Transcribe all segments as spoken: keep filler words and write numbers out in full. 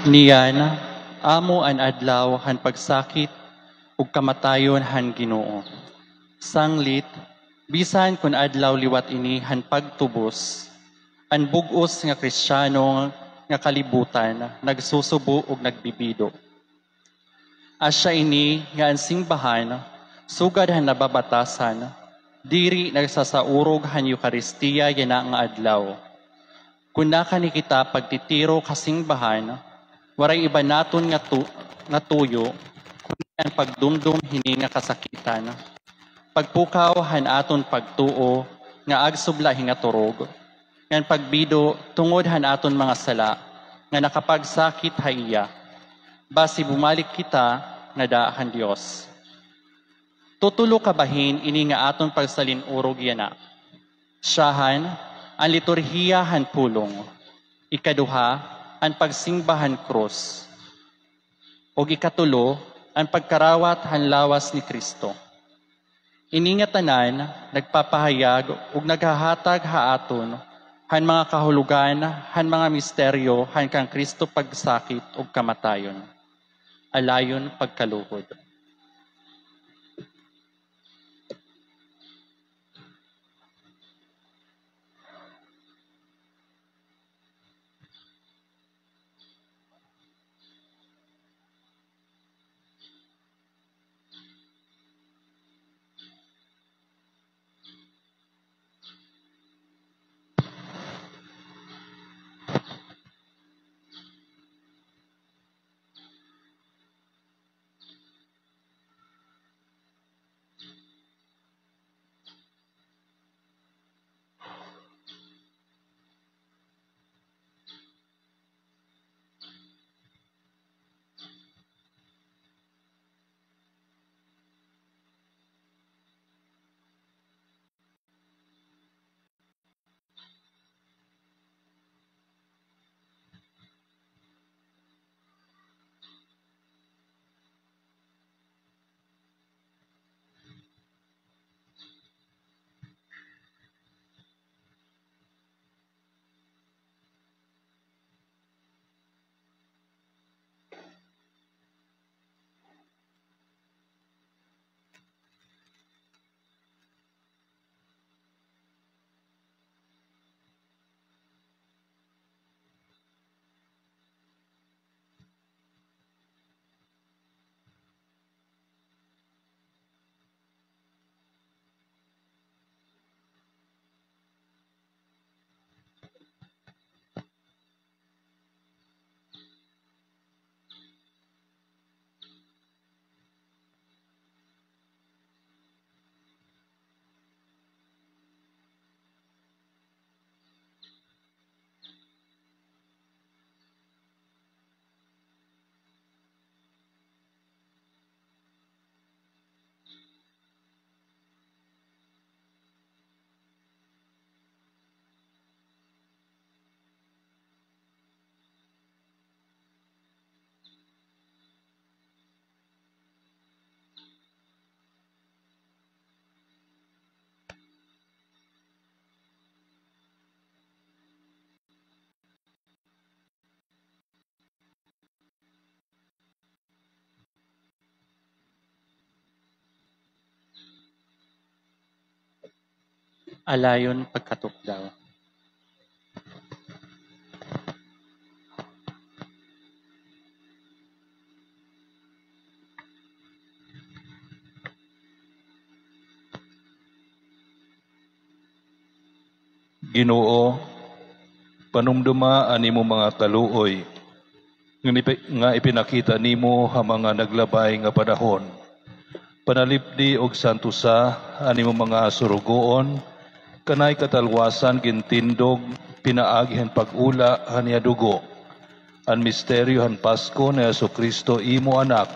Niyan, amo an adlaw han pagsakit ug kamatayon han Ginoo. Sanglit, bisan kun adlaw liwat ini han pagtubos, an bug-os nga Kristiyano nga kalibutan nagsusubo ug nagbibido. Asya ini nga an simbahan, sugad han nababatasan, diri nagsasaurog han Eukaristiya yana nga adlaw. Kun nakani kita pagtitiro ka simbahan, waray iba naton nga tu-, nga tuyo, kundi an pagdumdom hini nga kasakitan. Pagpukaw han aton pagtuo nga agsubla hingaturog, ngan pagbido tungod han aton mga sala nga nakapagsakit ha iya, basi bumalik kita ngada han Dios. Tutulo ka bahin ini nga aton pagsalin-urog yana. Syahan, an liturhiya han pulong. Ikaduha, an pagsimba han krus. Ug ikatulo, an pagkarawat han lawas ni Kristo. Ini nga tanan nagpapahayag ug naghahatag ha aton han mga kahulogan han mga misteryo han kan Kristo pagsakit ug kamatayon. Alayon pagkaluhod. Alayon pagkatukdaw. Ginoo, panumdoma an imo mga kaluoy nga nipi-, nga ipinakita nimo ha mga naglabay nga panahon. Panalipdi ug santusa an imo mga surugoon, kanay katalwasan gintindog pinaagi han pag-ula han iya dugo, an misteryo han Pasko ni Jesu-Cristo, imo Anak,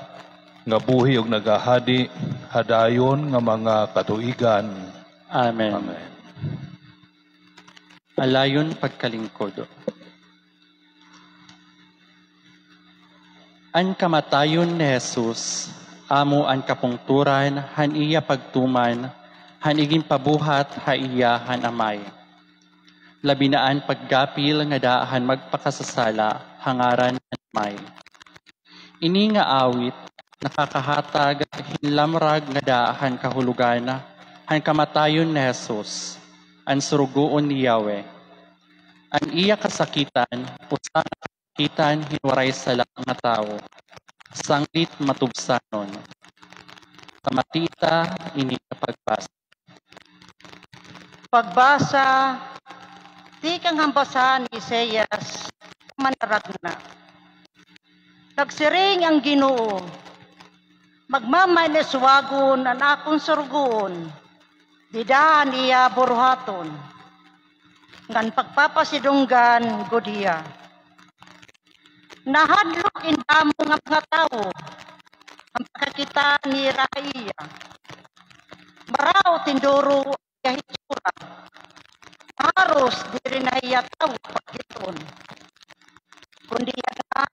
nga buhi ug naghahadi ha dayon nga mga katuigan. Amen. Amen. Alayon pagkalingkod. An kamatayon ni Jesus amo an kapungtoran han iya pagtuman han iginpabuhat ha iya han Amay. Labi na an paggapil ngada han magpakasasala, ha ngaran han Amay. Ini nga awit nakakahatag hin lamrag ngada han kahulogana han kamatayon ni Jesus, an surugoon ni Yahweh. An iya kasakitan, usa nga kasakitan hin waray sala nga tawo, sanglit matubsanon. Kamati ta ini nga pagbasa. Pagbasa tikang han basahan ni Isaias, manaragna. Nagsiring an Ginoo, "Magmamainisuwagon an akon surugoon, dida han iya buruhaton, ngan pagpapasidunggan gud hiya." Nahadlok in damo nga mga tawo han pagkakita nira ha iya. Maraot hin duro iya hitsura. Haros diri na hiya tawo pagkit-on. Kundi yana,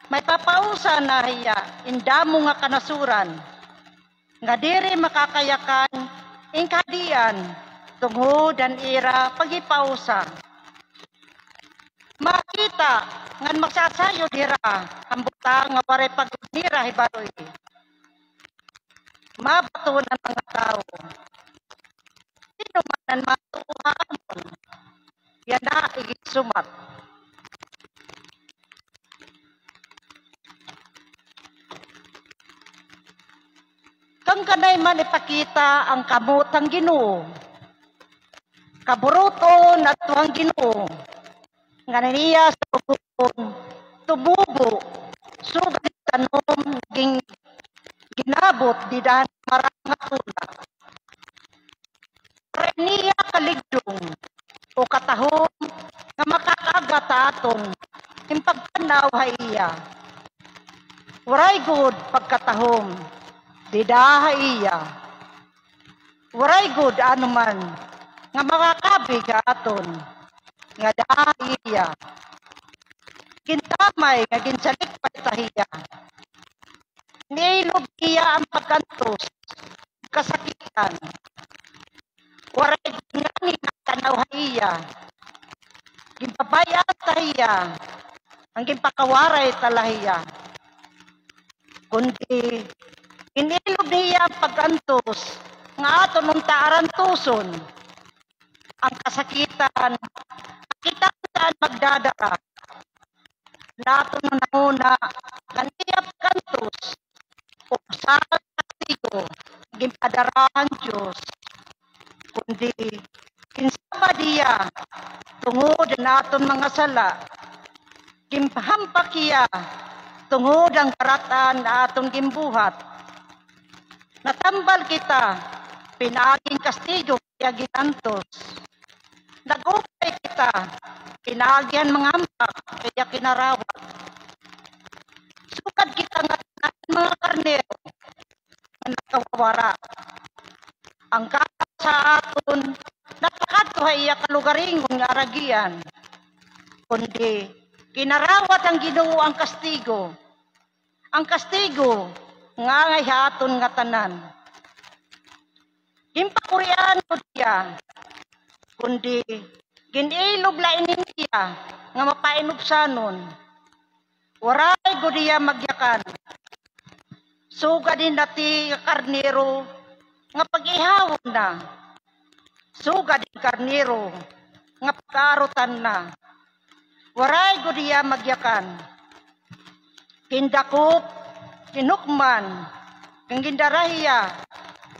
may papausa na hiya in damo nga kanasoran, nga diri makakayakan in kahadian tungod han ira paghipausa. Makita ngan magsasayod hira han butang nga waray pa gud nira hibaroy. Mabaton an mga tawo, "Hin-o man an matuo ha amon?" Yana igsumat. Kan kanay man ipakita an kamot han Ginoo, kaburut-on adto han Ginoo, ngan an iya surugoon tumubo, sugad hin tanom nga gin-, ginabot dida han marang nga tuna. Waray niya kaligdong o katahom nga makakaagat ha aton hin pagtan-aw ha iya. Waray gud pagkatahom dida ha iya. Waray gud anoman nga makakabig ha aton ngada ha iya. Gintamay nga ginsalikpay ta hiya. Niilob niya an pag-antos, kasakitan. Waray gud ngani nagtan-aw ha iya. Ginpabay-an ta hiya, ngan ginpakawaray ta la hiya. Kundi gin-ilob niya an pag-antos nga aton unta arantoson. An kasakitan, kita an magdadara. Naton hunahuna nga an iya pag-antos, usa ka kastigo nga ginpadara han Dios. Kundi ginsabad hiya tungod han aton mga sala. Ginhampak hiya tungod han karat-an nga aton ginbuhat. Natambal kita pinaagi hin kastigo nga iya gin-antos. Nag-upay kita pinaagi han mga hampak nga iya kinarawat. Sugad kita ngatanan mga karnero nga nagkawawara. An kaalam ha aton napakadto ha iya kalugaringon nga aragian. Kundi ginarawat han Ginoo an kastigo. An kastigo nga angay ha aton ngatanan. Ginpakurian gud hiya, kundi gin-ilob la ini niya nga mapainubsanon. Waray gud hiya magyakan. Sugad hin dati nga karnero nga pag-ihawon na. Sugad hin karnero nga pag-aarutan na. Waray gud hiya magyakan. Gindakop, ginhukman, ngan gindara hiya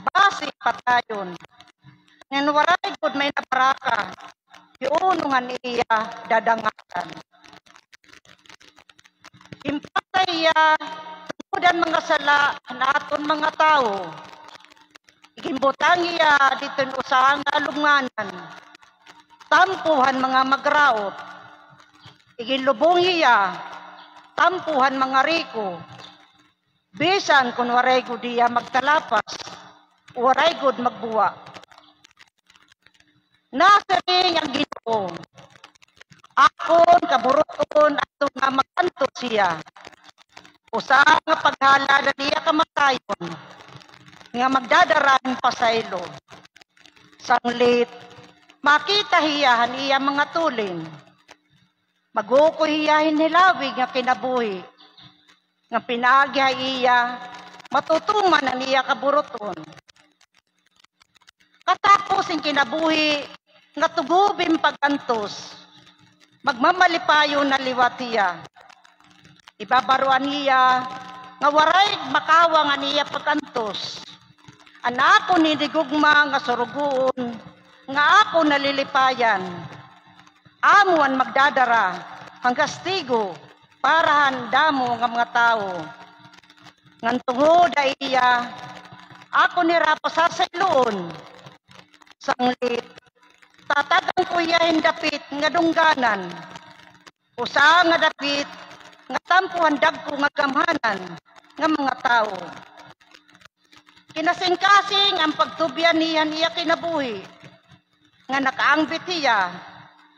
basi patayon. Ngan waray gud may nabaraka, hiunong han iya dadangalan. Ginpatay hiya tungod han mga sala han aton mga tawo. Iginbutang hiya didto hin usa nga alumnganan, tampo han mga magraot. Iginlubong hiya tampo han mga riko. Bisan kon waray gud hiya magkalapas, waray gud magbuwa. Nasiring an Ginoo, "Akon kaburut-on adto nga mag-antos hiya. Usa nga paghalad han iya kamatayon nga magdadara hin pasaylo. Sanglit makita hiya han iya mga tulin." Mag-ukoy hiya hin hilawig nga kinabuhi, nga pinaagi ha iya matutuman an iya kaburuton. Katapos hin kinabuhi nga tugob hin pag-antos, magmamalipayon na liwat hiya. Ibabaroan hiya nga waray makawang an iya pag-antos. An akon hinigugma nga surugoon nga akon nalilipayan, amo an magdadara han kastigo para han damo nga mga tawo. Ngan tungod ha iya, akon hira pasasayloon. Sanglit, tatag-an ko hiya hin dapit nga dungganan, usa nga dapit nga tampo han dagko nga gamhanan nga mga tawo. Kinasingkasing an pagtubyan niya han iya kinabuhi, nga nakaangbit hiya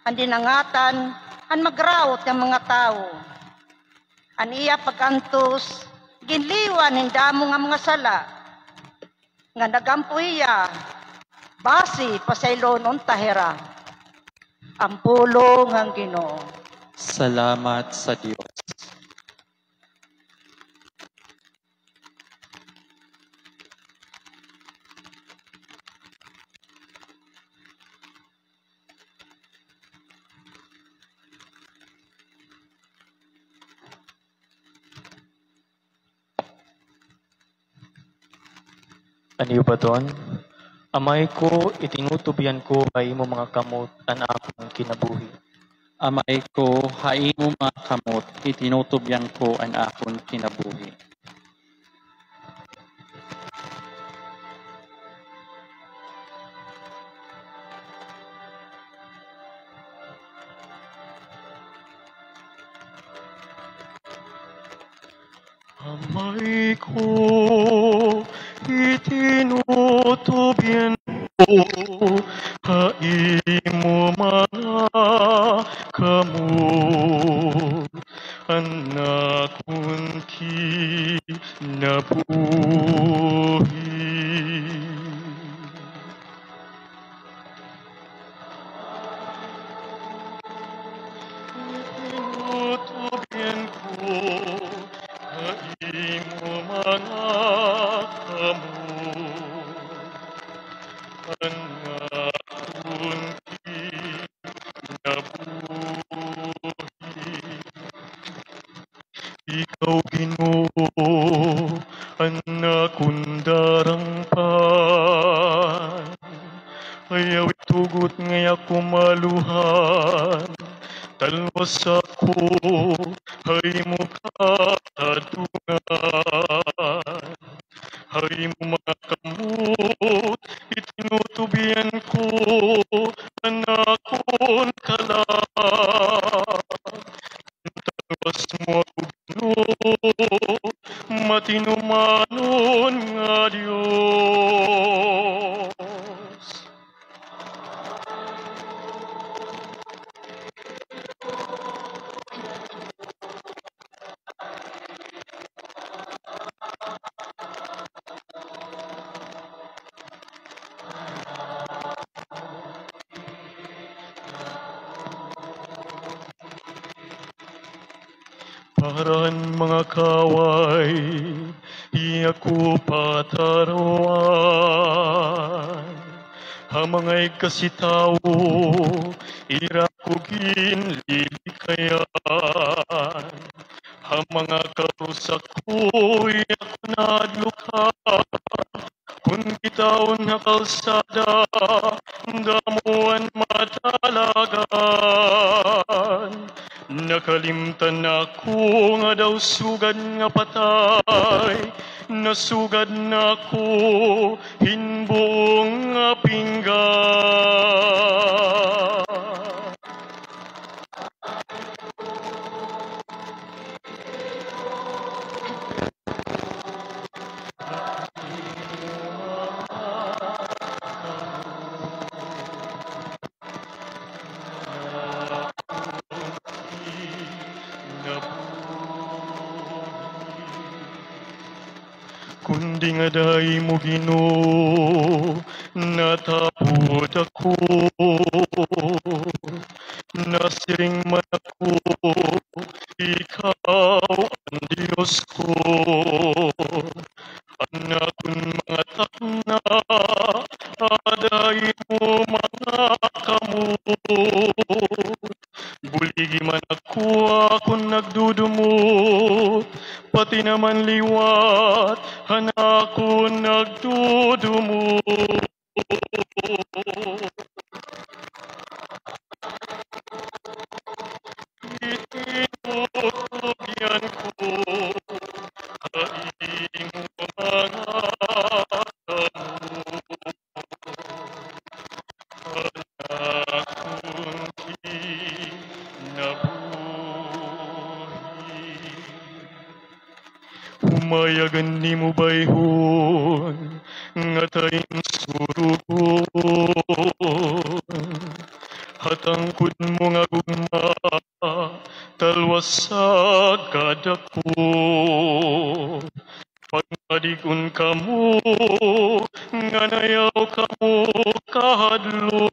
han dinangatan han magraot nga mga tawo. An iya pag-antos ginliwan hin damo nga mga sala, nga nag-ampo hiya basi pasayloon unta hira. An pulong han Ginoo. Salamat sa Dios. An iyo baton. Amay ko, itinutubyan ko ha imo mga kamot an akon kinabuhi. Amay ko, ha imo mga kamot itinutubyan ko an akon kinabuhi. Amay ko, itinutubyan ko ha imo mga kamot an akon kinabuhi. Itinutubyan ko ha imo mga kamot an akon kinabuhi. Ikaw, Ginoo, an akon darangpan. Ayaw itugot nga ako maluhan, talwas ako ha imo kaadungan. Ha imo mga kamot itinutubyan ko an akon kalag. Talwas mo ako, Ginoo, matinumanon nga Dios. Para han mga kaaway, iya ko pataruan. Ha mga igkasi tawo, ira ko ginlilikayan. Ha mga karusak ko, iya ko naadlukan. Kon kitaon ha kalsada, damo an madalagan. Nakalimtan ako nga daw sugad nga patay, nasugad na ako hin buong nga pinggan. Kundi ngada ha imo, Ginoo, natapod ako. Nasiring man ako naman liwat han akon nagdudumog. Itinutubyan ko ha imo mga kamot an akon kinabuhi. Humayagan nimo bayhon nga tainsurugon ha tangkod mo nga gugma, talwasag kadako. Pagmadig-on kamo nga nayaw kamo kahadlok.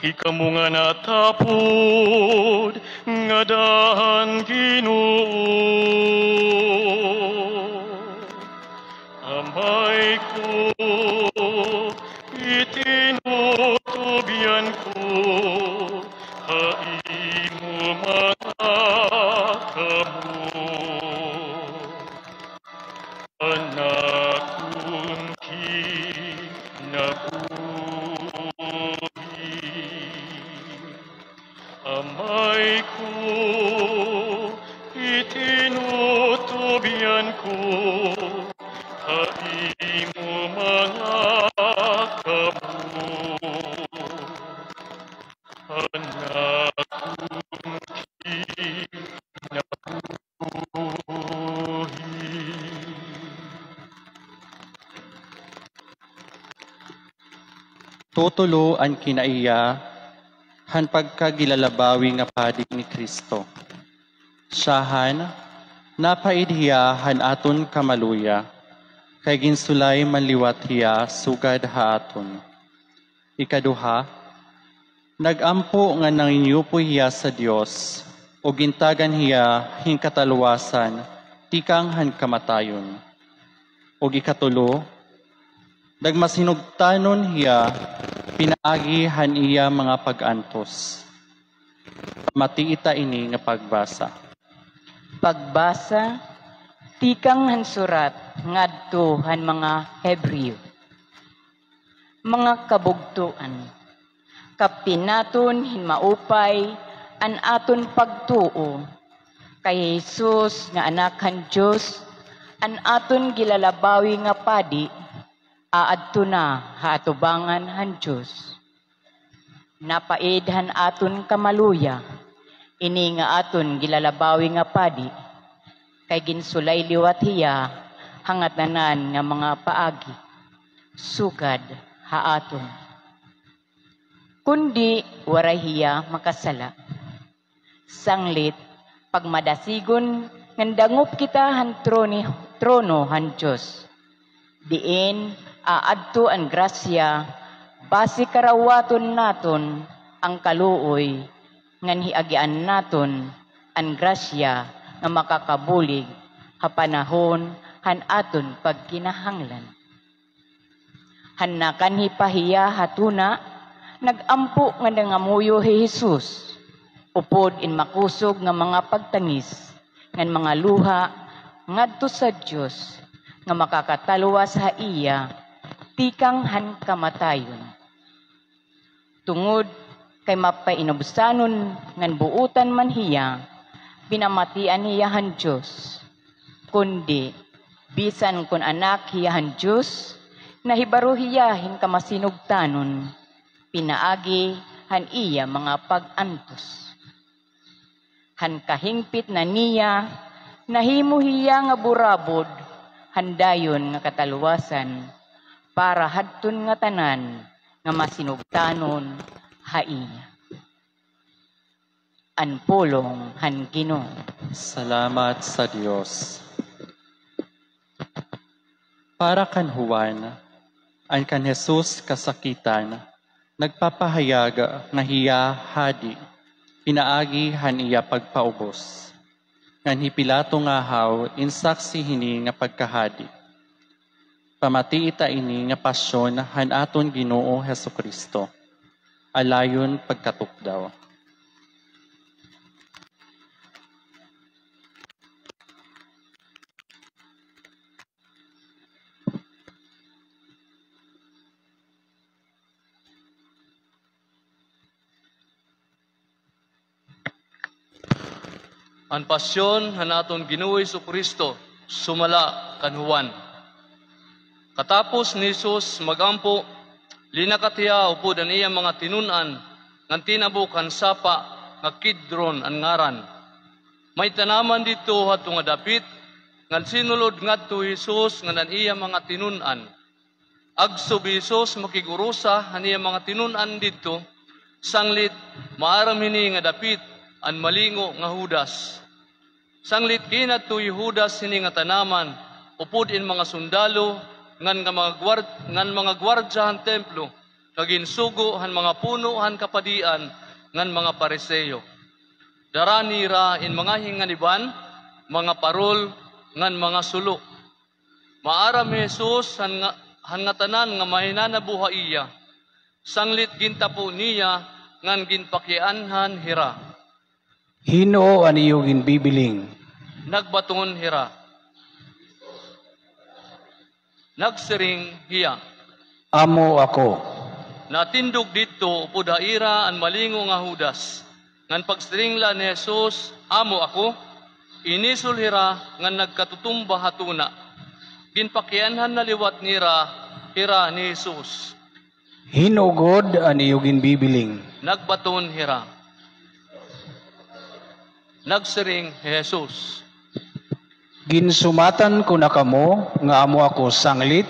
Hikamo nga natapod ngada han Ginoo. Amay ko, itinutubyan ko ha imo mga kamot an akon kinabuhi. Amay ko, itinutubyan ko ha imo mga kamot an akon kinabuhi. Tutulo an kinaiya han pagkagilalabawi nga padi ni Cristo. Siyahan, napaid hiya han aton kamaluya, kay ginsulay man liwat hiya sugad ha aton. Ikaduha, nag-ampo nga nanginyupoy hiya sa Dios, ug gintagan hiya hin katalwasan tikang han kamatayon. Ug ikatulo, nagmasinugtanon hiya pinaagi han iya mga pag-antos. Pamatii ta ini nga pagbasa. Pagbasa tikang han surat ngadto han mga Hebreo. Mga kabugtoan, kaptin naton hin maupay an aton pagtuo kay hi Jesus nga Anak han Dios, an aton gilalabawi nga Padi, aadto na ha atubangan han Dios. Napaid han aton kamaluya ini nga aton gilalabawi nga Padi, kay ginsulay liwat hiya ha ngatanan nga mga paagi sugad ha aton. Kundi waray hiya makasala. Sanglit, pagmadasigon ngan dangop kita han troni-, trono han Dios, diin aadto an grasya basi karawaton naton an kaluoy ngan hiagian naton an grasya nga makakabulig ha panahon han aton pagkinahanglan. Han nakanhi pa hiya ha tuna, nag-ampo nga nangamuyo hi Jesus upod in makusog nga mga pagtangis ngan mga luha ngadto sa Dios nga makakatalwas ha iya tikang han kamatayon. Tungod kay mapainubsanon ngan buotan man hiya, pinamatian hiya han Dios. Kundi, bisan kon Anak hiya han Dios, nahibaro hiya hin kamasinugtanon pinaagi han iya mga pag-antos. Han kahingpit na niya, nahimo hiya nga burabod han dayon nga katalwasan, para hadton ngatanan nga masinugtanon ha iya. An pulong han Ginoo. Salamat sa Dios. Para kan Juan, an kan Jesus kasakitan, nagpapahayag nga hiya hadi, pinaagi han iya pagpaubos. Ngan hi Pilato ngahaw in saksi hini nga pagkahadi. Pamatii ta ini nga pasyon han aton Ginoo Jesu-Cristo. Alayon pagkatukdaw. An pasyon han aton Ginoo Jesu-Cristo sumala kan Juan. Katapos ni Jesus mag-ampo, linakat hiya upod an iya mga tinun-an ngan tinabok han sapa nga Kidron an ngaran. May tanaman didto hadto nga dapit, ngan sinulod ngadto hi Jesus ngan an iya mga tinun-an. Agsob hi Jesus makig-urusa han iya mga tinun-an didto, sanglit maaram hini nga dapit an malingo nga Judas. Sanglit ginadto hi Judas hini nga tanaman upod in mga sundalo ngan nga mga guard-, ngan mga guwardya han templo, nga ginsugo han mga puno han kapadian ngan mga Fariseo. Dara nira in mga hinganiban, mga parol, ngan mga sulo. Maaram hi Jesus han nga-, han ngatanan nga mahinanabo ha iya. Sanglit gintapo niya ngan ginpakianhan hira. Hin-o an iyo ginbibiling? Nagbaton hira. Nagsiring hiya, Amo ako. Natindog didto upod ha ira an malingo nga Judas. Ngan pagsiring la ni Jesus, Amo ako, inisol hira ngan nagkatutumba ha tuna. Ginpakianhan na liwat nira hira ni Jesus. Hin-o gud an iyo ginbibiling? Nagbaton hira. Nagsiring hi Jesus, Ginsumatan ko na kamo nga amo ako sanglit,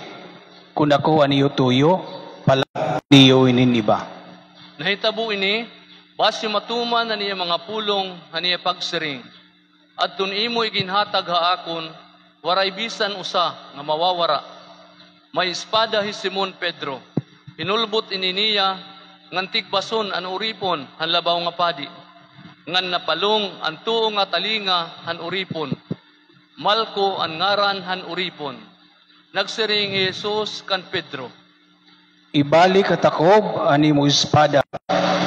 kon ako an iyo tuyo, palakpak niyo hinin iba. Nahitabo ini basi matuman an iya mga pulong han iya pagsiring, Adton imo iginhatag ha akon, waray bisan usa nga mawawara. May espada hi Simon Pedro. Hinulbot ini niya ngan tigbason an uripon han labaw nga padi, ngan napalong an tuo nga talinga han uripon. Malco an ngaran han uripon. Nagsiring hi Jesus kan Pedro, Ibalik ha takob an imo espada.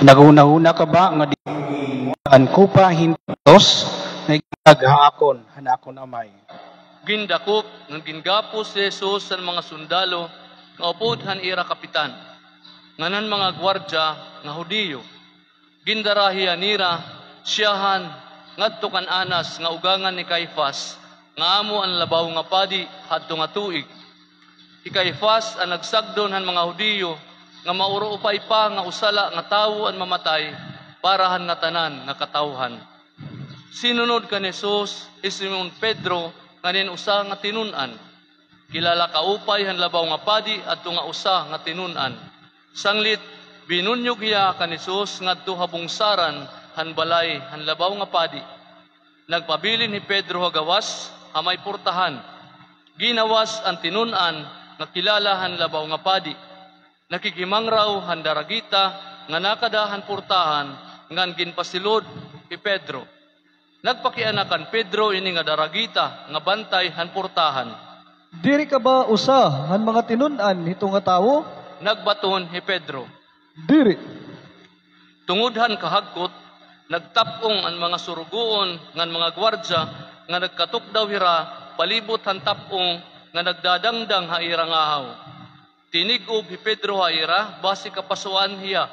Naghunahuna ka ba nga diri ko ihinguan an kupa hin pagtulos nga iginhatag ha akon han akon Amay? Gindakop ngan gingapos hi Jesus han mga sundalo nga upod han ira kapitan, ngan han mga guwardya nga Judio. Gindara hiya nira, siyahan, ngadto kan Anas nga ugangan ni Caifas, nga amo an labaw nga padi hadto nga tuig. Hi Caifas an nagsagdon han mga Judio nga mauruupay pa nga usa la nga tawo an mamatay para han ngatanan nga katawhan. Sinunod kan Jesus hi Simon Pedro ngan in usa nga tinun-an. Kilala kaupay han labaw nga padi adto nga usa nga tinun-an. Sanglit, binunyog hiya kan Jesus ngadto ha bungsaran han balay han labaw nga padi. Nagpabilin hi Pedro ha gawas ha may portahan. Ginawas an tinun-an nga kilala han labaw nga padi. Nakighimangraw han daragita nga nakada han portahan ngan ginpasilod hi Pedro. Nagpakiana kan Pedro ini nga daragita nga bantay han portahan. Diri ka ba usa han mga tinun-an hito nga tawo? Nagbaton hi Pedro, Diri. Tungod han kahagkot, nagtap-ong an mga surugoon ngan mga guwardya nga nagkatukdaw hira palibot han tap-ong nga nagdadangdang ha ira ngahaw. Tinig-ob hi Pedro ha ira basi kapasuan hiya.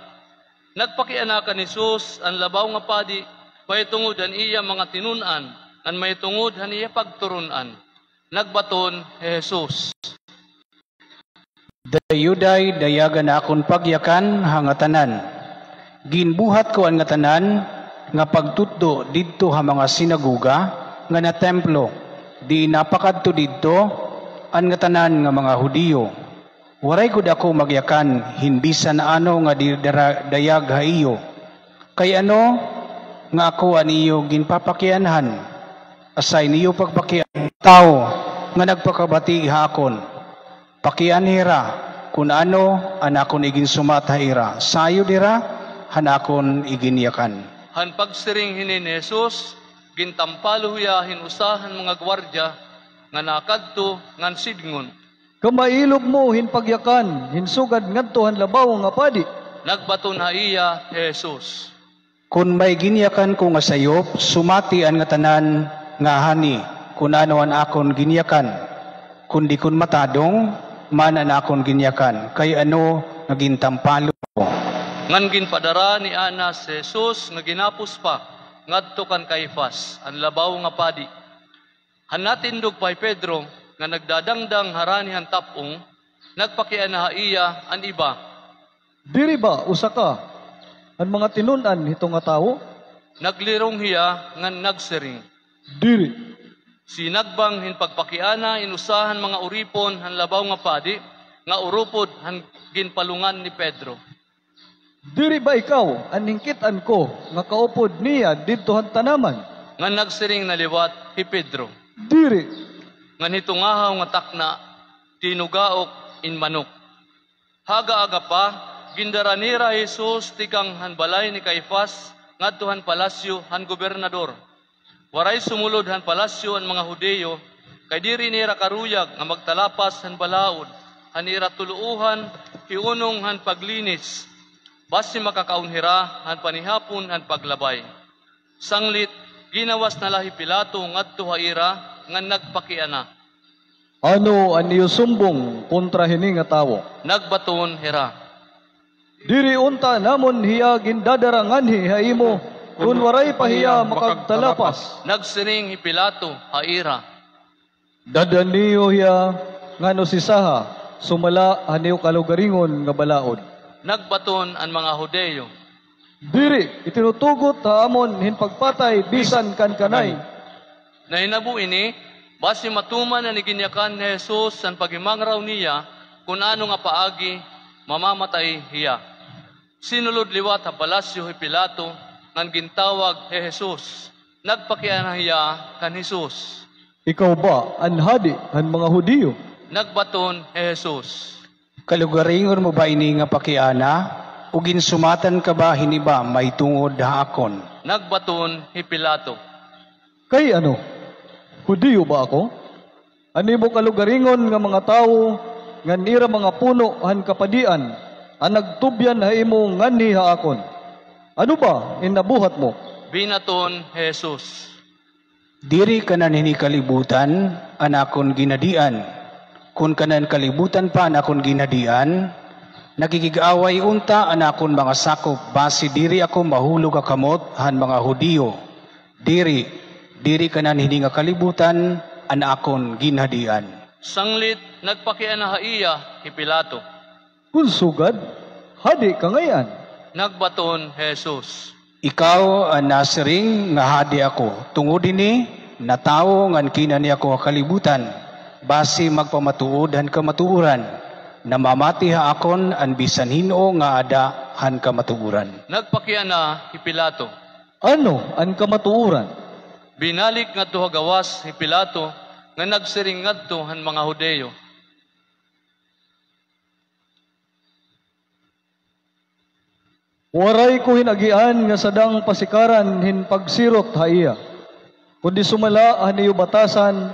Nagpakiana kan Jesus an labaw nga padi mahitungod han iya mga tinun-an ngan mahitungod han iya pagturon-an. Nagbaton hi Jesus, Dayoday dayag an akon pagyakan ha ngatanan. Ginbuhat ko an ngatanan nga pagtutdo didto ha mga sinagoga ngan ha templo, diin napakadto didto an ngatanan nga mga Judio. Waray gud ako magyakan hin bisan ano nga di-, dara-, dayag ha iyo. Kay ano nga ako an iyo ginpapakianhan? Asay niyo pagpakian tawo nga nagpakabati ha akon. Pakian hira kon ano an akon iginsumat ha ira, sayod hira han akon iginyakan. Han pagsiring hini ni Jesus, gintampalo hiya hin usa han mga guwardya nga nakadto ngan sidngon, Kamailob mo hin pagyakan hin sugad ngadto han labaw nga padi. Nagbaton ha iya hi Jesus, Kon may ginyakan ko nga sayop, sumati an ngatanan ngahani kon ano an akon ginyakan. Kundi kon matadong man an akon ginyakan, kay ano nga gintampalo ko? Ngan ginpadara ni Anas hi Jesus nga ginapos pa. ngadto kan Caifas, an labaw nga padi. Han natindog pa hi Pedro nga nagdadangdang harani han tap-ong, nagpakiana ha iya an iba. Diri ba usa ka han mga tinun-an hito nga tawo? Naglirong hiya ngan nagsiring. Diri. Sinagbang hin pagpakiana in usa han mga uripon han labaw nga padi nga urupod han ginpalungan ni Pedro. Diri ba ikaw an hinkit-an ko nga kaupod niya didto han tanaman? Ngan nagsiring na liwat hi Pedro. Diri. Ngan hitungahaw nga takna, tinugaok in manok. Ha aga-aga pa, gindara nira hi Jesus tikang han balay ni Caifas ngadto han palasyo han gobernador. Waray sumulod han palasyo an mga Judio, kay diri nira karuyag nga magtalapas han balaod han ira tuloohan hiunong han paglinis, basi makakaon hira han panihapon han paglabay. Sanglit, ginawas na la hi Pilato ngadto ha ira ngan nagpakiana. Ano an iyo sumbong kontra hini nga tawo? Nagbaton hira. Diri unta namon hiya gindadara nganhi ha imo, kon waray pa hiya makagtalapas. Nagsiring hi Pilato ha ira. Dad-an niyo hiya ngan usisaha, sumala han iyo kalugaringon nga balaod. Nagbaton an mga Judio. Diri, itinutugot ha amon hin pagpatay bisan kan kanay. Nahinabo ini, basi matuman nga iginyakan ni Jesus an paghimangraw niya kon ano nga paagi mamamatay hiya. Sinulod liwat ha palasyo hi Pilato ngan gintawag hi Jesus. Nagpakiana hiya kan Jesus. Ikaw ba an hadi han mga Judio? Nagbaton hi Jesus. Kalugaringon mo ba ini nga pakiana, o ginsumatan ka ba hin iba mahitungod ha akon? Nagbaton hi Pilato. Kay ano? Judio ba ako? An imo kalugaringon nga mga tawo ngan ira mga puno han kapadian an nagtubyan ha imo nganhi ha akon. Ano ba in nabuhat mo? Binaton hi Jesus. Diri kanan hini kalibutan an akon ginhadian. Kon kanan kalibutan pa an akon ginhadian, nakikig-away unta an akon mga sakop basi diri ako mahulog ha kamot han mga Judio. Diri, diri kanan hini nga kalibutan an akon ginhadian. Sanglit nagpakiana ha iya hi Pilato. Kon sugad, hadi ka ngay-an. Nagbaton hi Jesus. Ikaw an nasiring nga hadi ako. Tungod hini, natawo ngan kinani ako ha kalibutan, basi magpamatuod han kamatuoran. Namamati ha akon an bisan hin-o nga ada han kamatuoran. Nagpakiana hi Pilato. Ano an kamatuoran? Binalik ngadto ha gawas hi Pilato nga nagsiring ngadto han mga Judio. Waray ko hin-agian nga sadang pasikaran hin pagsirot ha iya. Kundi sumala han iyo batasan,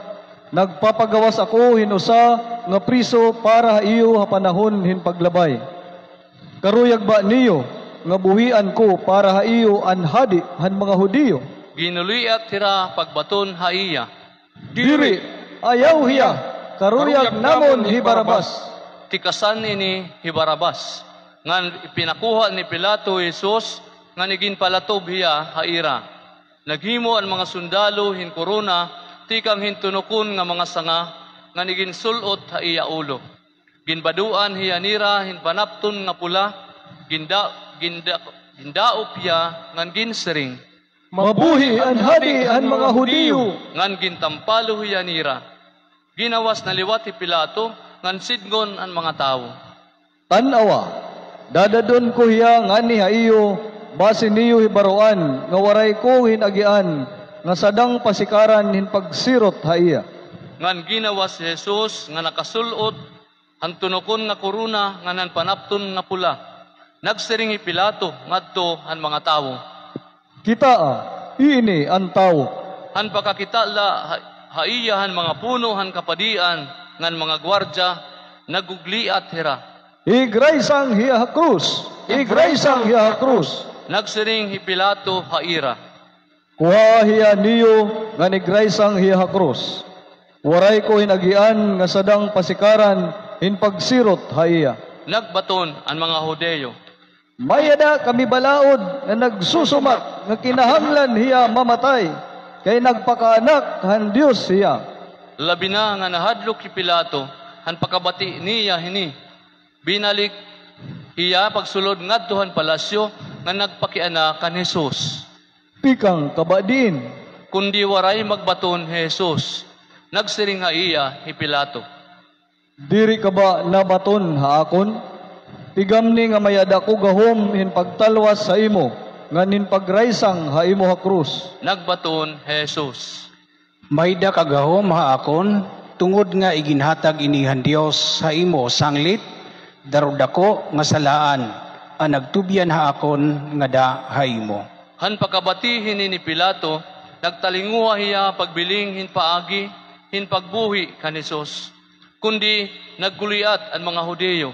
nagpapagawas ako hin usa nga priso para ha iyo ha panahon hin paglabay. Karuyag ba niyo nga buhian ko para ha iyo an hadi han mga Judio? Ginuliat hira pagbaton ha iya. Diri, ayaw hiya, karuyag namon hi Barrabas. Tikasan ini hi Barrabas. Ngan ipinakuha ni Pilato hi Jesus, ngan iginpalatob hiya ha ira. Naghimo an mga sundalo hin korona tikang hin tunokon nga mga sanga, ngan iginsul-ot ha iya ulo. Ginbaduan hiya nira hin panapton nga pula, ginda-, ginda-, gindaop hiya ngan ginsiring, "Mabuhi an hadi han mga Judio!" Ngan gintampalo hiya nira. Ginawas na liwat hi Pilato ngan sidngon an mga tawo. Tan-awa, dadad-on ko hiya nganhi ha iyo, basi niyo hibaroan nga waray ko hin-agian nga sadang pasikaran hin pagsirot ha iya. Ngan ginawas hi Jesus nga nakasul-ot han tunokon nga korona ngan han panapton nga pula. Nagsiring hi Pilato ngadto han mga tawo, "Kitaa, ini an tawo." Han pakakita la ha, ha iya han mga puno han kapadian ngan mga guardiya, nagugliat hira, "Igraysang hiya ha krus! Igraysang hiya ha krus!" Nagsiring hi Pilato ha ira, "Kuhaa hiya niyo ngan igraysang hiya ha krus. Waray ko hin-agian nga sadang pasikaran hin pagsirot ha iya." Nagbaton an mga Judio, "May-ada kami balaod nga nagsusumat nga kinahanglan hiya mamatay, kay nagpakaanak han Dios hiya. Labi na nga nahadlok hi Pilato han pakabati niya hini. Binalik hiya pagsulod ngadto han palasyo nga nagpakiana kan Jesus. Tikang ka ba diin? Kundi waray magbaton hi Jesus. Nagsiring ha iya hi Pilato, "Diri ka ba nabaton ha akon? Tigamni nga may-ada ko gahom hin pagtalwas ha imo, ngan hin pagraysang ha imo ha krus." Nagbaton hi Jesus, "May-ada ka gahom ha akon, tungod nga iginhatag ini han Dios ha imo sanglit, darudako nga salaan an nagtubyan ha akon ngada ha imo." Han pakabati hini ni Pilato, nagtalinguha hiya pagbiling hin paagi hin pagbuhi kan Jesus. Kundi nagguliat an mga Hudiyo,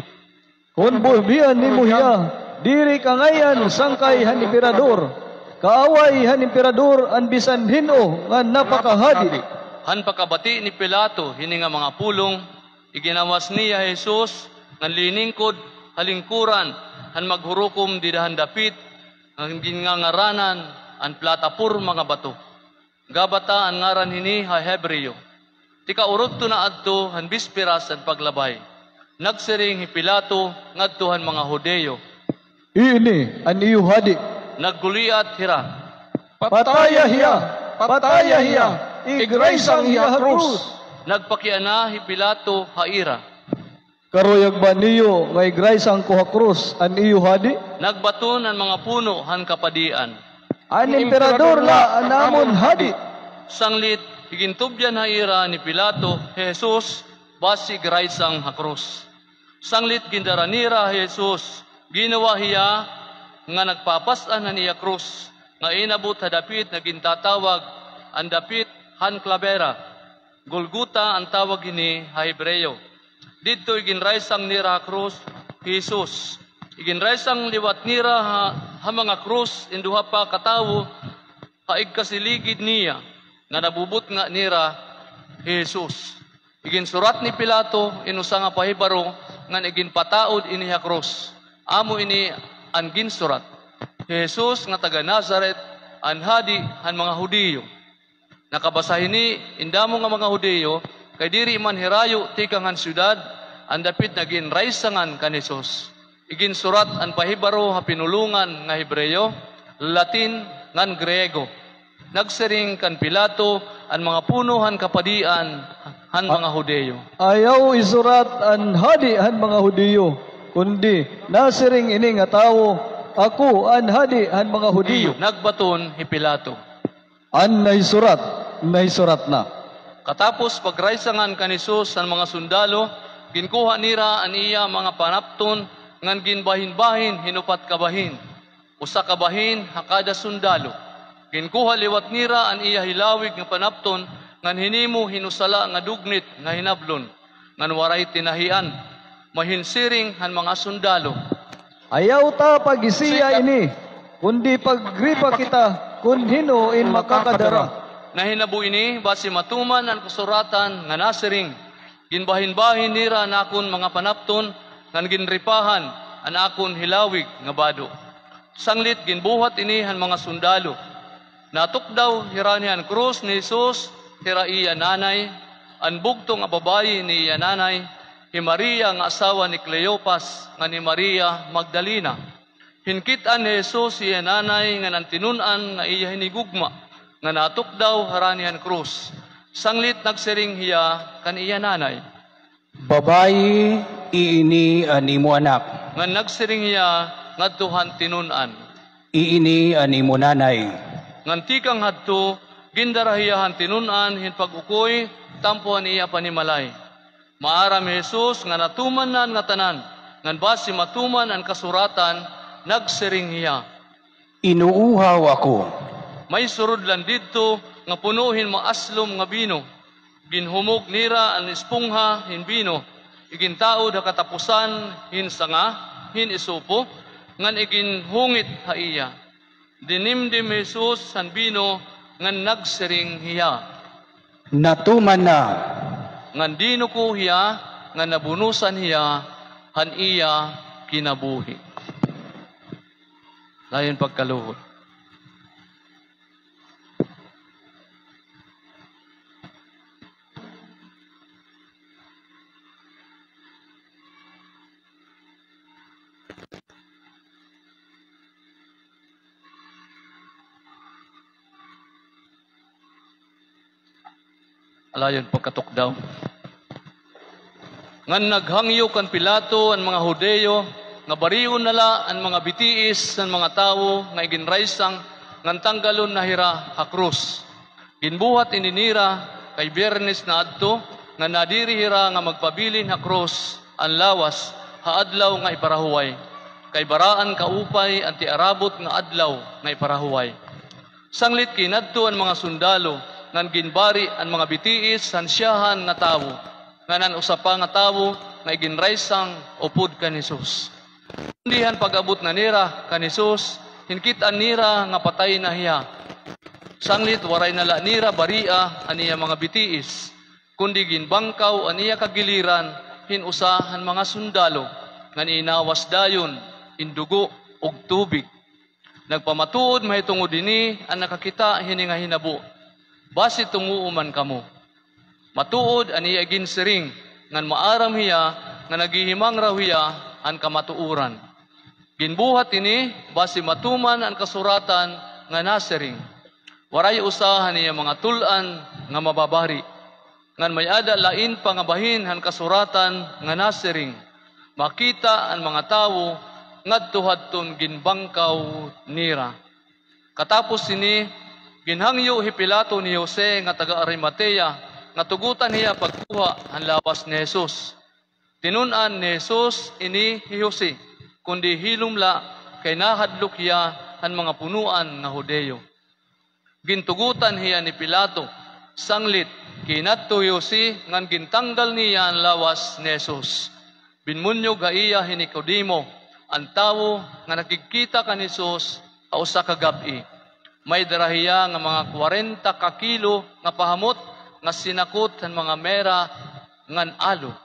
"Kon buhian nimo hiya, diri ka ngay-an sangkay han emperador. Kaaway han emperador an bisan hin-o nga napakahadi." Han pakabati ni Pilato hini nga mga pulong, iginawas niya hi Jesus ngan liningkod ha lingkuran han maghurukom dida han dapit nga gingangaranan an Plataporma nga Bato. Gabata an ngaran hini ha Hebreo. Tikaurugto na adto han bisperas han paglabay. Nagsiring hi Pilato ngadto han mga Hudiyo, "Ini an iyo hadi." Nagguliat hira, "Pataya hiya! Pataya hiya! Igraysang hiya ha krus!" Nagpakiana hi Pilato ha ira, "Karuyag ba niyo nga igraysang ko ha krus an iyo hadi?" Nagbaton an mga puno han kapadian, "An emperador la an amon hadi." Sanglit, igintubyan ha ira ni Pilato hi Jesus basi igraysang ha krus. Sanglit gindara nira hi Jesus, ginawa hiya nga nagpapas-an han iya krus, nga inabot ha dapit nga gintatawag an dapit han klabera. Golgota an tawag hini ha Hebreo. Didto iginraysang nira ha krus hi Jesus. Iginraysang liwat nira ha, ha mga krus in duha pa ka tawo ha igkasiligid niya, nga nabubutnga nira hi Jesus. Iginsurat ni Pilato in usa nga pahibaro ngan iginpataod ini ha krus. Amo ini an ginsurat, "Hi Jesus nga taga Nazaret, an hadi han mga Hudiyo." Nakabasa hini in damo nga mga Hudiyo, kay diri man hirayo tikang han syudad an dapit nga ginraysangan kan Jesus. Iginsurat an pahibaro ha pinulongan nga Hebreo, Latin, ngan Griego. Nagsiring kan Pilato an mga puno han kapadian han mga Hudiyo, "Ayaw isurat an hadi han mga Hudiyo, kundi nasiring ini nga tawo, 'Ako an hadi han mga Hudiyo.'" Nagbaton hi Pilato, "An nahisurat, nahisurat na." Katapos pagraysangan kan Jesus han mga sundalo, ginkuha nira an iya mga panapton ngan ginbahinbahin hin upat ka bahin, usa ka bahin ha kada sundalo. Ginkuha liwat nira an iya hilawig nga panapton ngan hinimo hin usa la nga dugnit nga hinablon, ngan waray tinahian. Mahinsiring han mga sundalo, "Ayaw ta pag-isiya ini, kundi pagripa kita kon hin-o in makakadara." Nahinabo ini basi matuman an kasuratan nga nasiring, "Ginbahinbahin nira an akon mga panapton, ngan ginripahan an akon hilawig nga bado." Sanglit ginbuhat ini han mga sundalo. Natukdaw hira ni han krus ni Jesus hira iya nanay, an bugto nga babaye ni iya nanay, hi Maria nga asawa ni Cleopas, ngan hi Maria Magdalena. Hinkit-an ni Jesus iya nanay ngan an tinun-an nga iya hinigugma nga natukdaw harani han krus. Sanglit nagsiring hiya kan iya nanay, "Babaye, iini an imo anak." Ngan nagsiring hiya ngadto han tinun-an, "Iini an imo nanay." Ngan tikang hadto, gindara hiya han tinun-an hin pag-ukoy tampo han iya panimalay. Maaram hi Jesus nga natuman na an ngatanan, ngan basi matuman an kasuratan, nagsiring hiya, "Inuuhaw ako." May surudlan didto nga puno hin maaslom nga bino. Ginhumog nira an espongha hin bino, igintaod ha kataposan hin sanga hin isopo, ngan iginhungit ha iya. Dinimdim hi Jesus han bino ngan nagsiring hiya, "Natuman na." Ngan dinuko hiya ngan nabunusan hiya han iya kinabuhi. Dayon pagkaluhod. Alayon pagkatukdaw. Ngan naghangyo kan Pilato an mga Judio nga barion na la an mga bitiis han mga tawo nga iginraysang ngan tanggalon na hira ha krus. Ginbuhat ini nira kay Biyernes na adto, ngan nadiri hira nga magpabilin ha krus an lawas ha adlaw nga iparahuway, kay baraan kaupay an tiarabot nga adlaw nga iparahuway. Sanglit kinadto an mga sundalo ngan ginbari an mga bitiis han syahan nga tawo, ngan an usa pa nga tawo nga iginraysang upod kan Jesus. Kundi han pag-abot na nira kan Jesus, hinkit-an nira nga patay na hiya. Sanglit waray na la nira baria an iya mga bitiis, kundi ginbangkaw an iya kagiliran hin usa han mga sundalo, ngan inawas dayon in dugo ug tubig. Nagpamatuod mahitungod hini an nakakita hini nga hinabo. Basi tumuo man kamo. Matuod an iya ginsiring, ngan maaram hiya nga naghihimangaraw hiya han kamatuoran. Ginbuhat ini basi matuman an kasuratan nga nasiring, "Waray usa han iya mga tul-an nga mababari." Ngan may-ada lain pa nga bahin han kasuratan nga nasiring, "Makita an mga tawo ngadto hadton ginbangkaw nira." Katapos sini, ginhangyo hi Pilato ni Jose nga taga-Arimatea nga tugotan hiya pagkuha han lawas ni Jesus. Tinun-an ni Jesus ini hi Jose, kundi hilom la kay nahadlok hiya han mga punoan nga Judio. Gintugotan hiya ni Pilato, sanglit kinadto hi Jose ngan gintanggal niya an lawas ni Jesus. Binmunyog ha iya hi Nicodemo, an tawo nga nakigkita kan Jesus ha usa ka gab-i. May dara hiya nga mga kwarenta ka kilo nga pahamot nga sinakot han mga mera ngan aloe.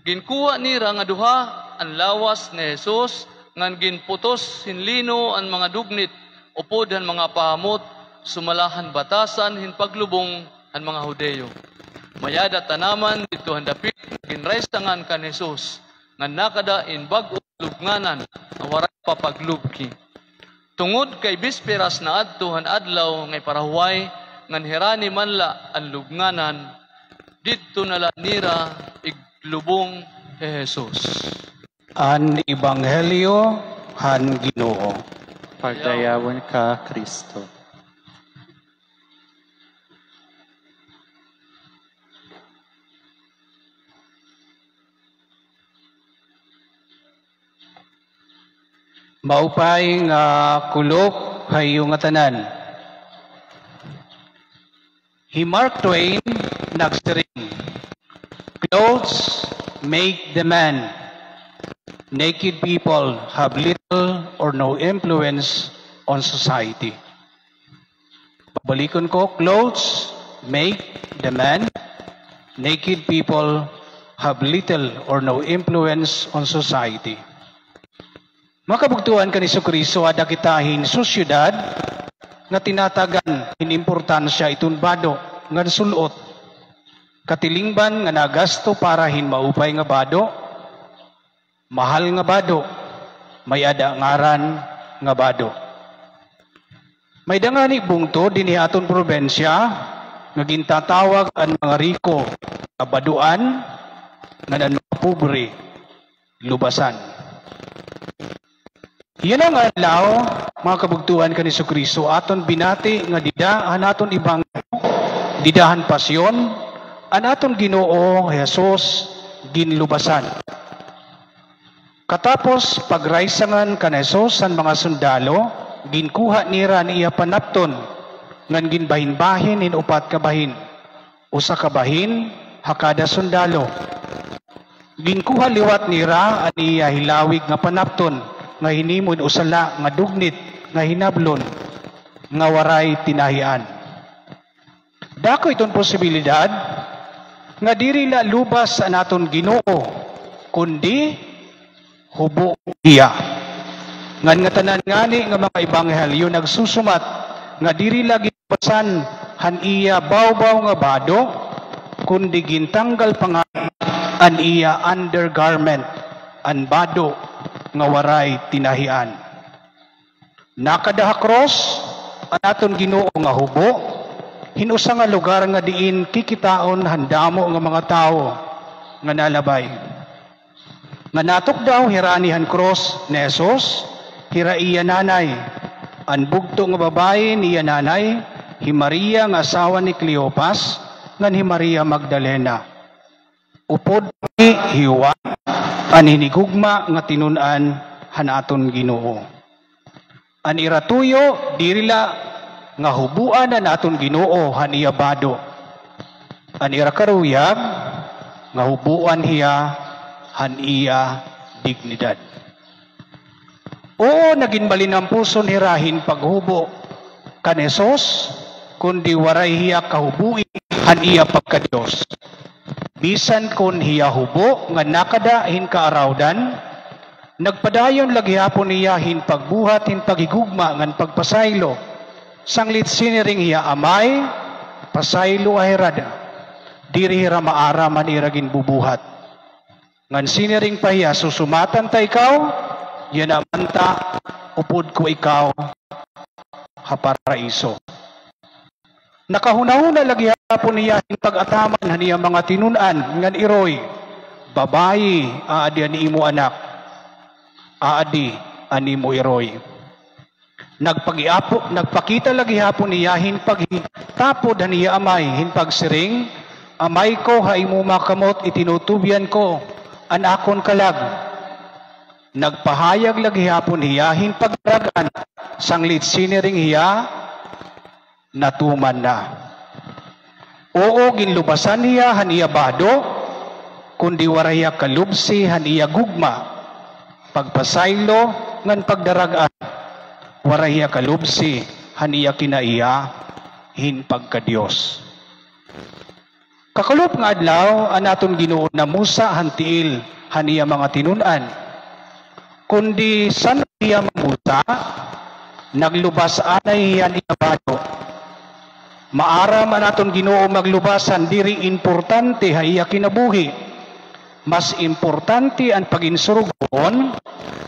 Ginkuha nira nga duha an lawas ni Jesus, ngan ginputos hin lino an mga dugnit upod han mga pahamot, sumala han batasan hin paglubong han mga Judio. May-ada tanaman didto han dapit nga ginraysangan kan Jesus, ngan nakada in bag-o nga lubnganan nga waray pa paglubki. Tungod kay bisperas na adto han adlaw nga iparahuway, ngan hirani man la an lubnganan, didto na la nira iglubong hi Jesus. An Ebanghelyo han Ginoo. Pagdayawon ka, Kristo. Maupay nga kulop ha iyo ngatanan. Hi Mark Twain nagsiring, "Clothes make the man. Naked people have little or no influence on society." Babalikon ko, clothes make the man. Naked people have little or no influence on society. Mga kabugtoan kan Jesucristo, ada kita hin sosyedad nga tinatagan hin importansya iton bado ngan sul-ot. Katilingban nga nagasto para hin maupay nga bado, mahal nga bado, may-ada ngaran nga bado. May-ada ngani bungto dinhi ha aton probinsya nga gintatawag an mga riko nga badoan, ngan an mga pobre, lubasan. Yana nga adlaw, mga kabugtoan kan Jesucristo, aton binati nga dida han aton ebanghelyo, dida han pasyon, an aton Ginoo Jesus ginlubasan. Katapos pagraysangan kan Jesus han mga sundalo, ginkuha nira an iya panapton ngan ginbahinbahin hin upat ka bahin, usa ka bahin ha kada sundalo. Ginkuha liwat nira an iya hilawig nga panapton nga hinimo hin usa la nga dugnit nga hinablon nga waray tinahian. Dako iton posibilidad nga diri la lubas an aton Ginoo, kundi hubo hiya. Ngan ngatanan ngani nga mga ebanghelyo nagsusumat nga diri la ginlubasan han iya bawbaw nga bado, kundi gintanggal pa ngani an iya undergarment, an bado nga waray tinahian. Nakada ha krus an aton Ginoo nga hubo, hin usa nga lugar nga diin kikitaon han damo nga mga tawo nga nalabay. Nga natukdaw hira ini han krus ni Jesus, hira iya nanay. An bugto nga babaye niya nanay, hi Maria nga asawa ni Cleopas, ngan hi Maria Magdalena. Upod ni hi Juan an hinigugma nga tinun-an han aton Ginoo. An ira tuyo, diri la nga huboan an aton Ginoo han iya bado. An ira karuyag, nga huboan hiya han iya dignidad. Oo, nagin malinampuson hira hin paghubo kan Jesus, kundi waray hiya kahuboi han iya pagka-Dios. Bisan kon hiya hubo nga nakada hin kaarawdan, nagpadayon la gihapon hiya hin pagbuhat hin paghigugma ngan pagpasaylo. Sanglit siniring hiya, "Amay, pasayloa hira. Diri hira maaram han ira ginbubuhat." Ngan siniring pa hiya, "Susumatan ta ikaw yana man ta upod ko ikaw ha paraiso." Nakahunahuna la gihapon hiya hin pag-ataman han iya mga tinun-an ngan iroy, "Babayi, aadi an imo anak, aadi an imo iroy." Nagpagiapo-, nagpakita la gihapon hiya hin paghitapod han iya amay hin pagsiring, "Amay ko, ha imo mga kamot itinutubyan ko an akon kalag." Nagpahayag la gihapon hiya hin pagdarag-an, sanglit siniring hiya, "Natuman na." Oo, ginlubasan hiya han iya bado, kundi waray hiya kalubsi han iya gugma, pagpasaylo ngan pagdarag-an. Waray hiya kalubsi han iya kinaiya hin pagka-Dios. Kakulop nga adlaw, an aton Ginoo namusa han tiil han iya mga tinun-an. Kundi san-o hiya mamusa, naglubas anay hiya han iya bado. Maaram an aton Ginoo maglubas han diri importante ha iya kinabuhi. Mas importante an pagin-surugoon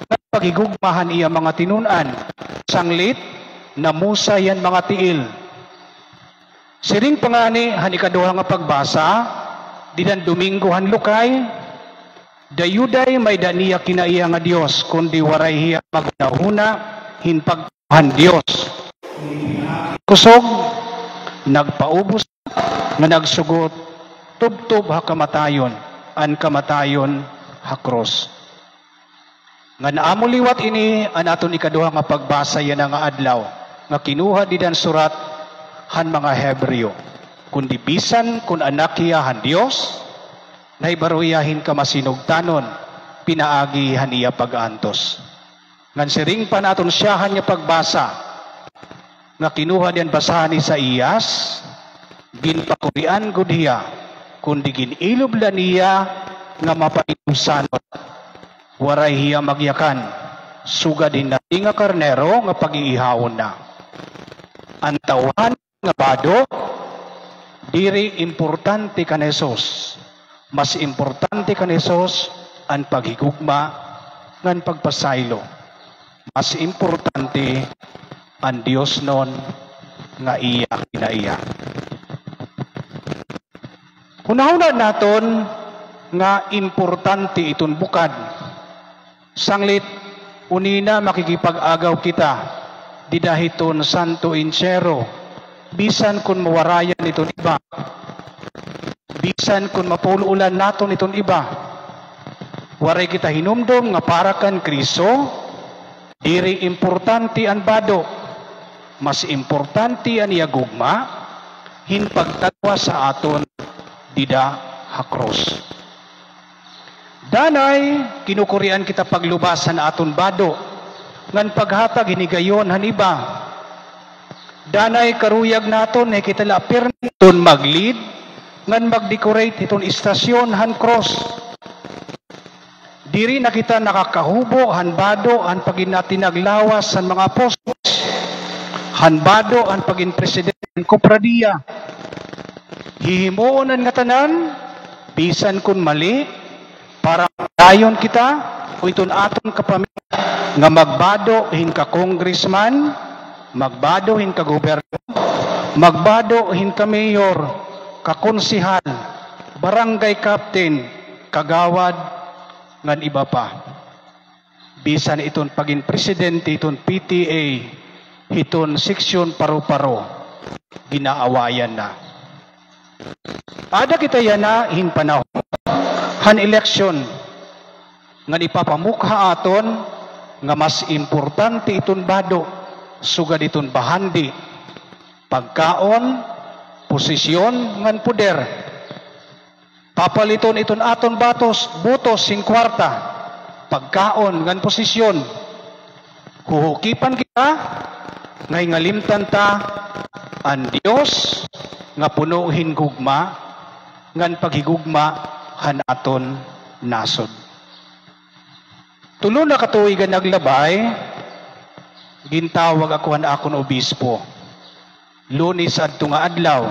ngan paghigugma han iya mga tinun-an. Sanglit, namusa hiya han mga tiil. Siring pa ngani han ikaduha nga pagbasa, dida han Domingo han Lukay, dayuday may-ada niya kinaiya nga Dios, kundi waray hiya maghunahuna hin pagtao han Dios. Kusog, nagpaubos nga nagsugot tubtob ha kamatayon, an kamatayon ha krus. Ngan amo liwat ini an aton ikaduha nga pagbasa yana nga adlaw, nga kinuha dida han surat han mga Hebreo. Kundi bisan kon anak hiya han Dios, nahibaro hiya hin kamasinugtanon pinaagi han iya pag-antos. Ngan siring pa han aton syahan nga pagbasa, nga kinuha dida han basahan ni Isaias, ginpakurian gud hiya, kundi gin-ilob la niya nga mapainubsanon. Waray hiya magyakan, sugad hin nati nga karnero nga pag-iihawon na. An tawhan nga bado, diri importante kan Jesus. Mas importante kan Jesus an paghigugma ngan pagpasaylo. Mas importante an diosnon nga iya kinaiya. Hunahuna naton nga importante iton bukad. Sanglit, unina makikipag-agaw kita dida hiton santo entierro, bisan kon mawarayan iton iba, bisan kon mapul-olan naton iton iba. Waray kita hinumdom nga para kan Cristo, diri importante an bado. Mas importante an iya gugma hin pagtagwas ha aton dida ha krus. Danay, kinukurian kita paglubas han aton bado, ngan paghatag hin higayon han iba. Danay karuyag naton nga kita la pirmi hiton mag-lead, ngan mag-decorate hiton istasyon han krus. Diri na kita nakakahubo han bado han pagin-atinag lawas han mga apostles, han bado han pagin presidente han kofradiya. Hihimuon an ngatanan, bisan kon mali, para madayon kita, o iton aton kapamilya, nga magbado hin ka-congressman, magbado hin ka-gobyerno, Magbado hin ka-mayor, ka-konsehal, barangay captain, kagawad, ngan iba pa. Bisan iton pagin presidente hiton P T A, hiton seksyon Paro-Paro, ginaawayan na. Aada kita yana hin panahon han eleksyon ngan ipapamukha aton nga mas importante iton bado sugad iton bahandi, pagkaon, posisyon, ngan poder. Papaliton iton aton batos, botos hin kwarta, pagkaon ngan posisyon. Huhukipan kita nga hingalimtan ta an Dios nga puno hin gugma ngan paghigugma han aton nasod. Tulo na ka tuig an naglabay, gintawag ako han akon obispo. Lunes adto nga adlaw.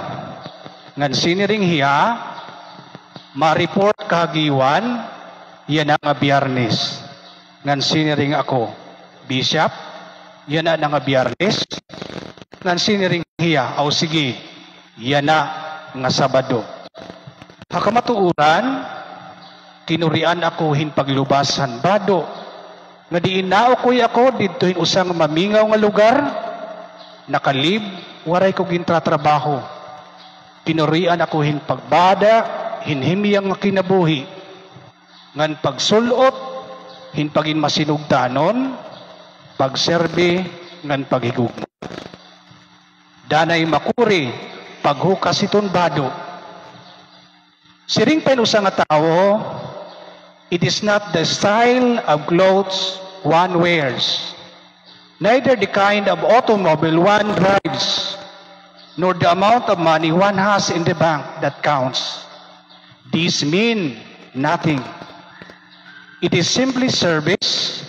Ngan siniring hiya, ma-report kahagiwan, yana nga Biyernes. Ngan siniring ako, Bishop, yana na nga Biyernes. Ngan siniring hiya, aw sige, yana nga Sabado. Ha kamatuoran, kinurian ako hin paglubas han bado nga diin naukoy ako didto hin usa nga mamingaw nga lugar, naka-leave, waray ko gintratrabaho. Kinurian ako hin pagbada hin himyang nga kinabuhi, ngan pagsul-ot hin pagin masinugdanon, pagserbi, ngan paghigugma. Danay makuri paghukas hiton bado. Siring pa hin usa nga tawo, "It is not the style of clothes one wears, neither the kind of automobile one drives, nor the amount of money one has in the bank that counts. These mean nothing. It is simply service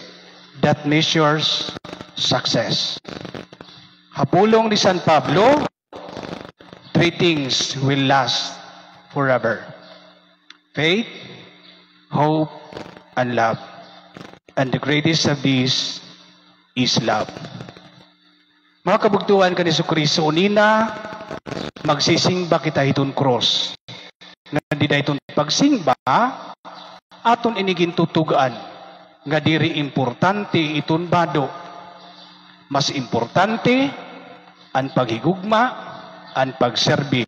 that measures success." Ha pulong ni San Pablo, three things will last forever: faith, hope, and love. And the greatest of these is love. Mga kabugtoan kan Jesucristo, unina, magsisimba kita hiton krus. Ngan dida hiton pagsingba, aton ini gintutug-an nga diri importante iton bado. Mas importante an paghigugma, an pagserbi,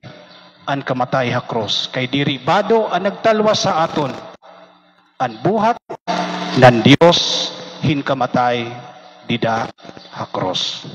an kamatay ha krus. Kay diri bado an nagtalwas ha aton. An buhat nan Dios hin kamatay dida ha krus.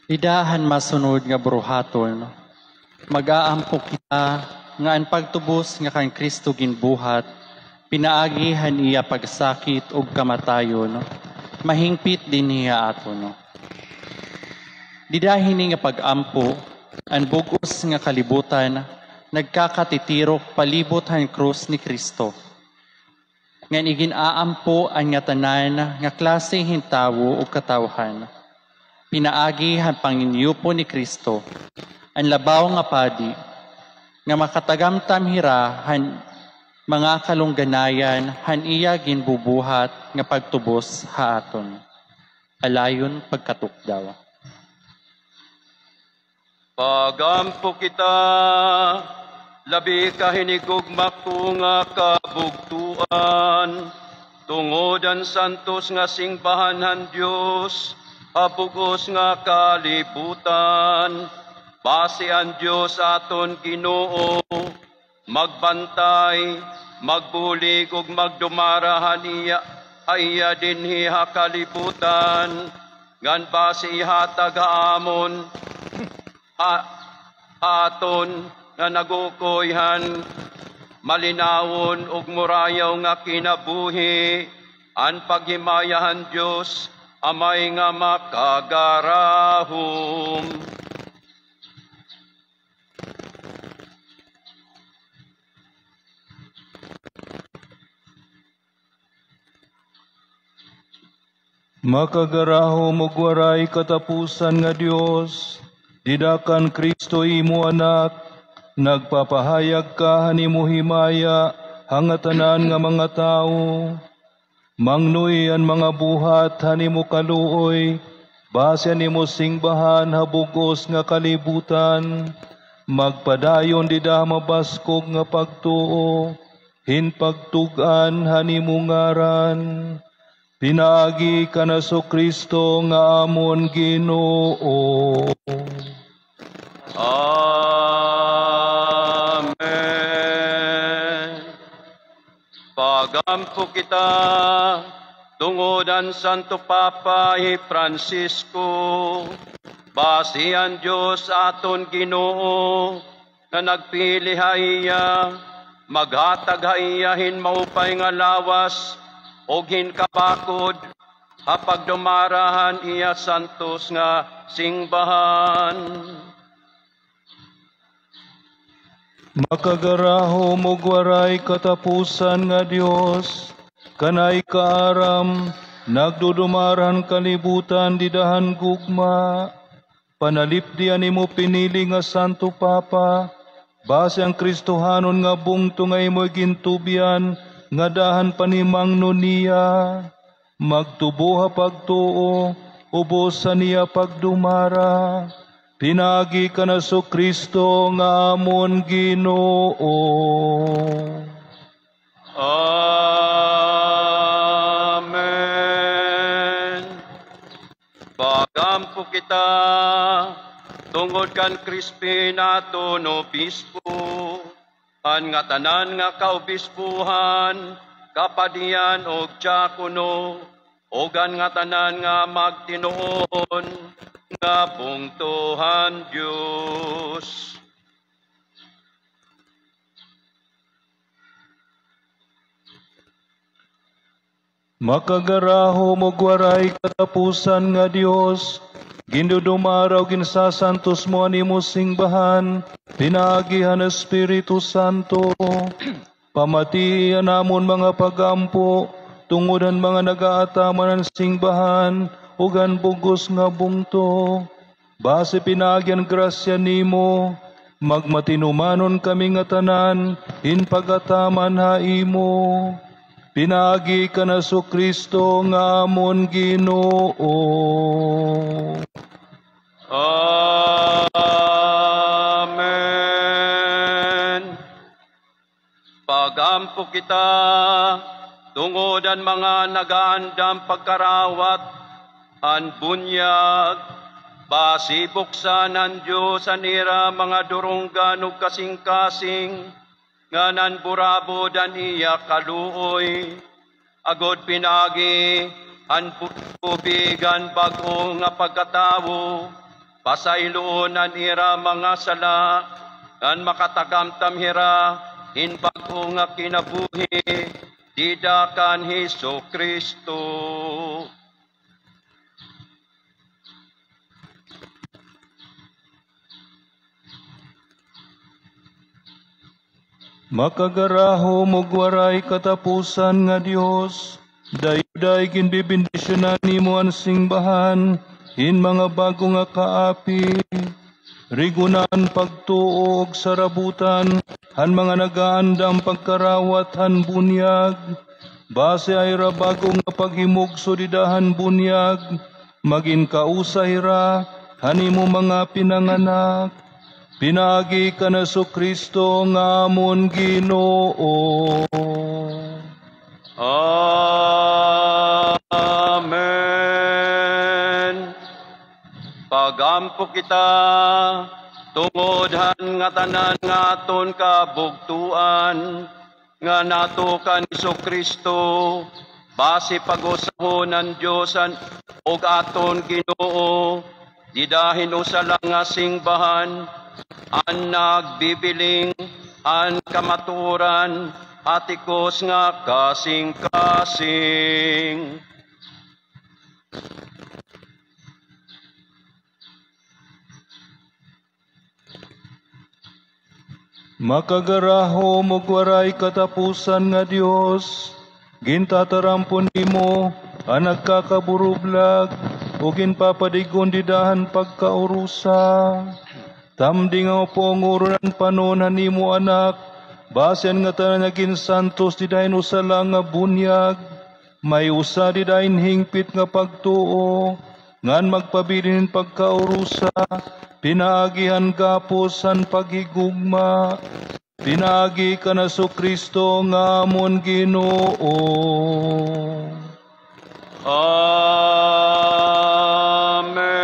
Dida han masunod nga buruhaton, mag-aampo kita nga an pagtubos nga kan Cristo ginbuhat, pinaagi han iya pagsakit ug kamatayon, mahingpit dinhi ha aton. Dida hini nga pag-ampo, an bug-os nga kalibutan nagkakatitirok palibot han krus ni Cristo. Ngan igin-aampo an ngatanan nga klase hin tawo ug katawhan, pinaagi han panginyupo ni Cristo, an labaw nga padi, nga makatagamtam hira han mga kalungganayan han iya ginbubuhat nga pagtubos ha aton. Alayon pagkatukdaw. Pag-ampo kita, labi ka hin higugma ko nga kabugtoan, tungod han santos nga singbahan han Dios ha bug-os nga kalibutan. Basi an Dios aton Ginoo magbantay, magbulig ug magdumara han iya, ha iya dinhi ha kalibutan, ngan basi ihatag ha amon, ha, ha aton nga nag-ukoy han malinawon ug murayaw nga kinabuhi, an paghimaya han Dios Amay nga makagarahom. Makagarahom ug waray katapusan nga Dios, dida kan Cristo imo Anak, nagpapahayag ka han imo himaya ha ngatanan nga mga tawo. Mangnoy an mga buhat han imo kaluoy, basi an imo singbahan ha bug-os nga kalibutan, magpadayon dida ha mabaskog nga pagtuo, hin pagtug-an han imo ngaran. Pinaagi kan Jesu-Cristo nga amon Ginoo. Amen. Pagampo kita tungod han Santo Papa hi Francisco, basi an Dios aton Ginoo, nga nagpili ha iya, maghatag ha iya hin maupay nga lawas ug hin kabakod ha pagdumara han iya santos nga singbahan. Makagarahom ug waray katapusan nga Dios, kanay kaaram, nagdudumara han kalibutan dida han gugma. Panalipdi an imo pinili nga Santo Papa, basi an Kristohanon nga bungto nga imo gintubyan ngada han panimangno niya, magtubo ha pagtuo, ubos han iya pagdumara. Pinaagi kan Jesu-Cristo nga amon Ginoo. Amen. Pagampo kita tungod kan Crispin aton obispo, han ngatanan nga kaobispohan, kapadian ug diakono, ug han ngatanan nga magtinuohon nga bungto han Dios. Makagarahom ug waray katapusan nga Dios, gindudumara ug ginsasantos mo an imo singbahan, pinaagi han Espiritu Santo. Pamatii an amon mga pag-ampo, tungod han mga nagaataman han singbahan, ug han bug-os nga bungto. Basi pinaagi han grasya nimo, magmatinumanon kami ngatanan hin pag-ataman ha imo. Pinaagi kan Jesu-Cristo nga amon Ginoo. Amen. Pagampo kita tungod han mga nagaandam pagkarawat han bunyag, basi buksan han Dios an ira mga durunggan ug kasingkasing, ngan burabod an iya kaluoy. Agod pinaagi han bu-, tubig han bag-o nga pagkatawo, pasayloon an ira mga sala, ngan makatakamtam hira hin bag-o nga kinabuhi dida kan Jesu-Cristo. Makagarahom ug waray katapusan nga Dios, dayuday ginbebendisyonan nimo an singbahan hin mga bag-o nga kaapi. Riguna an pagtuo ug sarabutan han mga nagaandam pagkarawat han bunyag. Basi ha ira bag-o nga paghimugso dida han bunyag, magin kausa hira han imo mga pinanganak. Pinaagi kan Jesu-Cristo nga amon Ginoo. Amen. Pagampo kita tungod han ngatanan nga aton kabugtoan, nga nato kan Jesu-Cristo, basi pag-usahon han Dios an, ug aton Ginoo, dida hin usa la nga singbahan, an nagbibiling an kamatuoran ha tikos nga kasingkasing. Makagarahom ug waray katapusan nga Dios, gintatarampo nimo an nagkakaburublag, o ginpapadig-on dida han pagkaurusa. Tamdi nga mapunguron an panon han imo Anak, basi an ngatanan nga ginsantos dida hin usa la nga bunyag, may usa dida hin hingpit nga pagtuo, ngan magpabilin hin pagkaurusa, pinaagi han gapos han paghigugma. Pinaagi kan Jesu-Cristo nga amon Ginoo. Amen.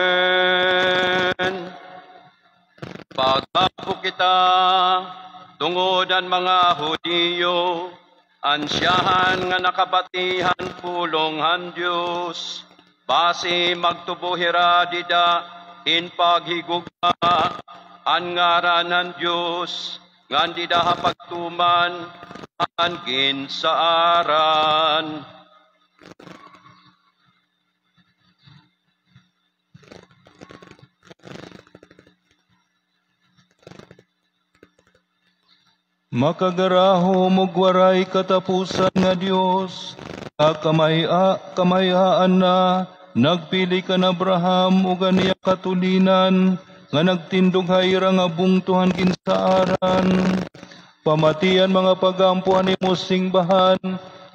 Pag-ampo kita tungod han mga Judio, ansyahan nga nakabati han pulong han Dios, basi magtubo hira dida hin paghigugma an ngaran han Dios, ngan dida ha pagtuman han ginsaaran. Makagarahom ug waray katapusan nga Dios, nga kamay-a-, kamayhaan na, nagpili kan Abraham ug an iya katulinan, nga nagtindog ha ira nga bungto han ginsaaran. Pamati an mga pag-ampo han imo singbahan,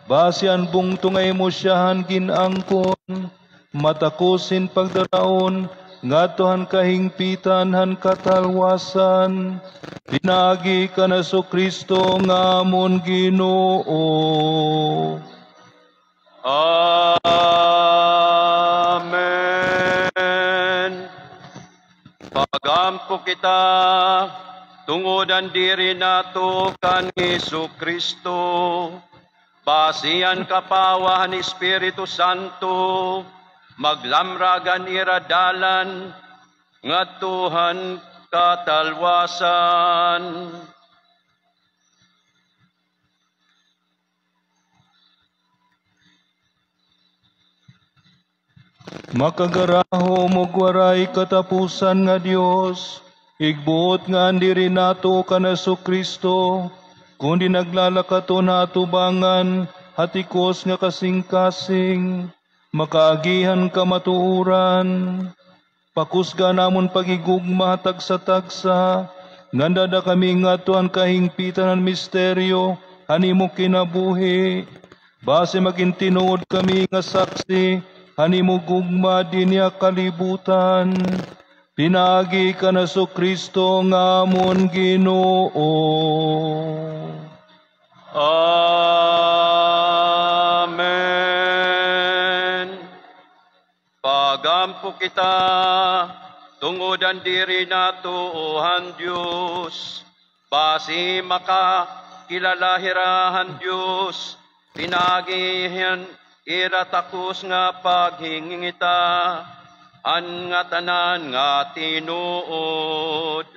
basi an bungto nga imo syahan gin-angkon, matakos hin pagdaraon ngadto han kahingpitan han katalwasan. Pinaagi kan Jesu-Cristo nga amon Ginoo. Amen. Pag-ampo kita tungod han diri nato kan Jesu-Cristo. Basi han kapawa han Espiritu Santo, maglamrag an ira dalan ngadto han katalwasan. Makagarahom ug waray katapusan nga Dios, igbuot nga an diri nato kan Jesu-Cristo, kundi naglalakaton ha atubangan ha tikos nga kasingkasing, makaagi han kamatuoran. Pakusga an amon paghigugma ha tagsa-tagsa, ngan dada kami ngadto han kahingpitan han misteryo han imo kinabuhi. Basi magin tinuod kami nga saksi han imo gugma dinhi ha kalibutan. Pinaagi kan Jesu-Cristo nga amon Ginoo. Amen. Pag-ampo kita tungod han diri nato han Dios. Basi makakilala hira han Dios pinaagi han ira takos nga paghingingita, an ngatanan nga tinuod.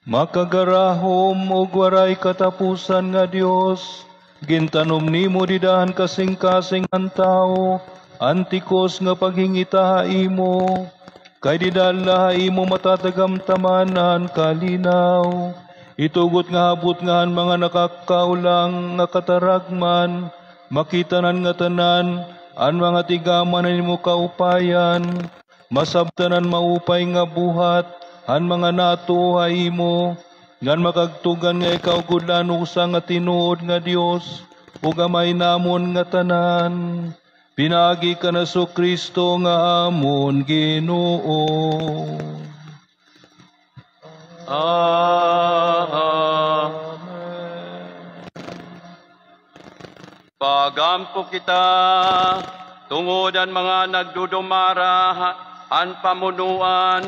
Makagarahom ug waray katapusan nga Dios, gintanom nimo dida han kasingkasing han tawo an tikos nga paghingita ha imo, kay dida la ha imo matatagamtaman an kalinaw. Itugot nga habot nga han mga nakakaulang nga kataragman, makita na han ngatanan an mga tigaman han imo kaupayan, masabtan an maupay nga buhat han mga natuo ha imo, ngan makagtugan nga ikaw gud la an usa nga tinuod nga Dios ug Amay namon ngatanan, pinaagi kan Jesu-Cristo nga amon Ginoo. Amen. Pag-ampo kita tungod han mga nagdudumara ha-, han pamunuan,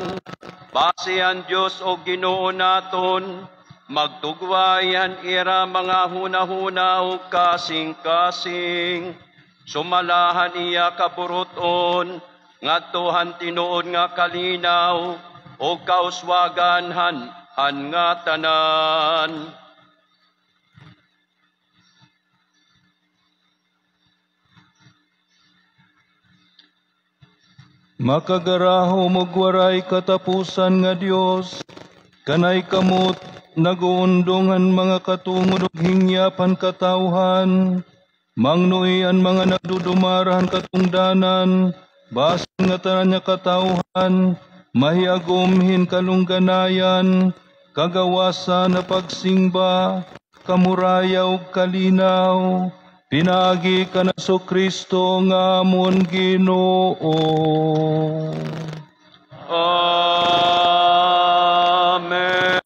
basi an Dios ug Ginoo naton magtugway han ira mga hunahuna ug kasingkasing, sumala han iya kaburut-on ngadto han tinuod nga kalinaw ug kauswagan han, han ngatanan. Makagarahom ug waray katapusan nga Dios, kanay kamot nag-uundong han mga katungod ug hingyap han katawhan, mangnuoy an mga nagdudumara han katungdanan, basi an ngatanan nga katawhan mahiagom hin kalungganayan, kagawasan nga pagsingba, kamurayaw ug kalinaw, pinaagi kan Jesu-Cristo nga amon Ginoo. Amen.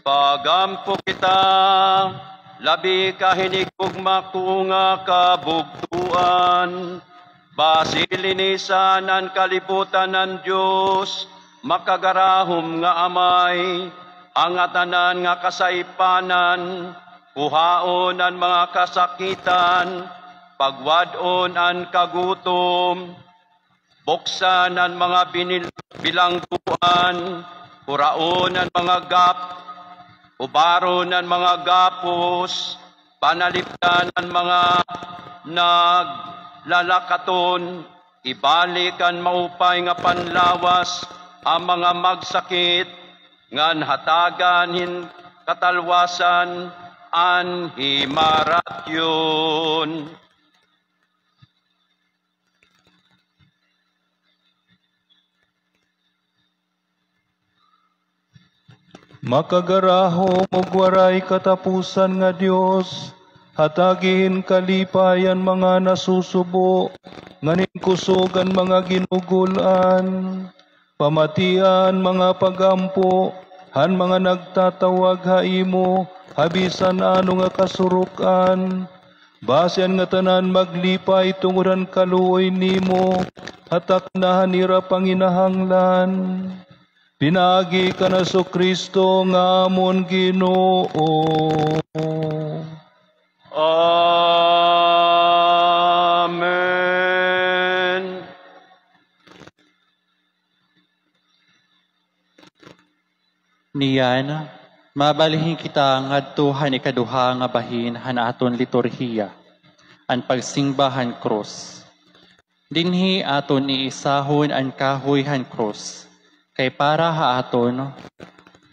Pagampo kita, labi ka hin ighugma ko nga kabugtoan. Basi linisan an kalibutan han Dios, makagarahom nga Amay, an ngatanan nga kasaypanan, kuhaon an mga kasakitan, pagwad-on an kagutom, buksan an mga binil-, bilanggoan, huraon an mga gap-, hubaron an mga gapos, panalipdan an mga naglalakaton, ibalik an maupay nga panlawas ha mga magsakit, ngan hatagan hin katalwasan an himaratyon. Makagarahom ug waray katapusan nga Dios, hatagi hin kalipay an mga nasusubo, ngan hin kusog an mga ginugul-an. Pamatia an mga pag-ampo han mga nagtatawag ha imo ha bisan ano nga kasurok-an. Basi an ngatanan maglipay tungod han kaluoy nimo ha takna han ira panginahanglan. Pinaagi kan Jesu-Cristo nga amon Ginoo. Amen. Niyan, mabalhin kita ngadto han ikaduha nga bahin han aton liturhiya, an pagsingba han krus. Dinhi aton iisahon an kahoy han krus, kay para ha aton,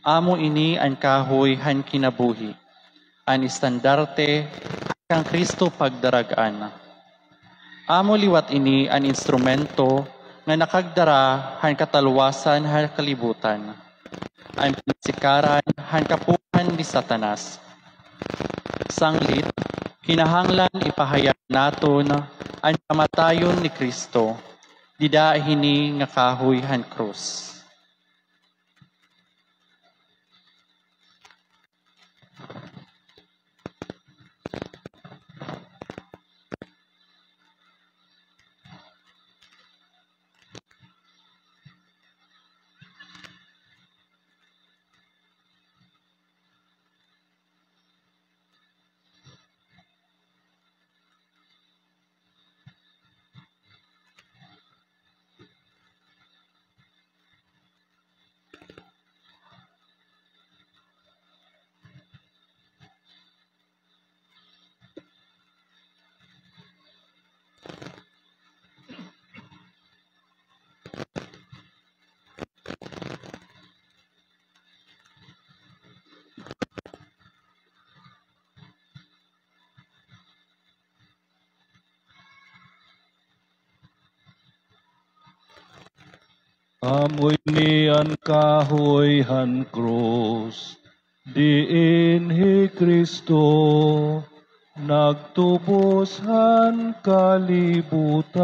amo ini an kahoy han kinabuhi, an estandarte kan Cristo pagdarag-an. Amo liwat ini an instrumento nga nakagdara han katalwasan ha kalibutan, an pinagsikaran han kapuhan ni Satanas. Sanglit, kinahanglan ipahayag naton an kamatayon ni Cristo dida hini nga kahoy han krus. Amo ini an kahoy han krus, diin hi Cristo nagtubos han kalibutan.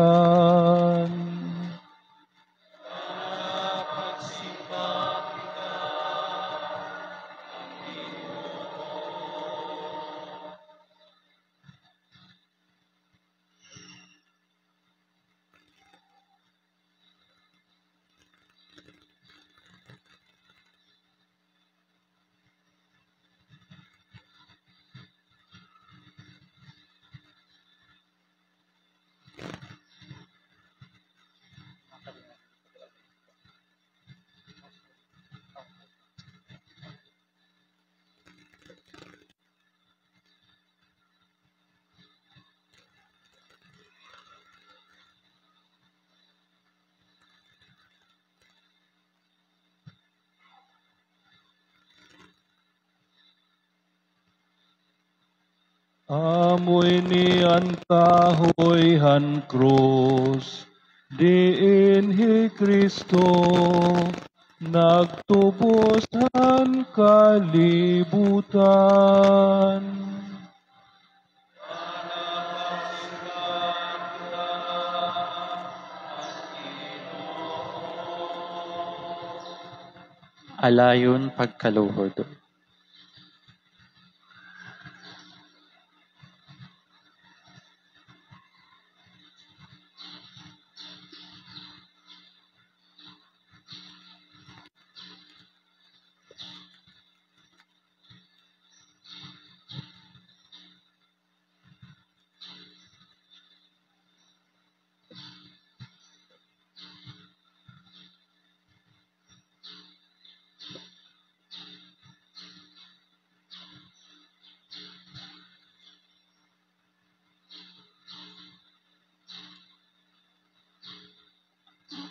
Amo ini an kahoy han krus, diin hi Cristo nagtubos han kalibutan. Alayon pagkaluhod.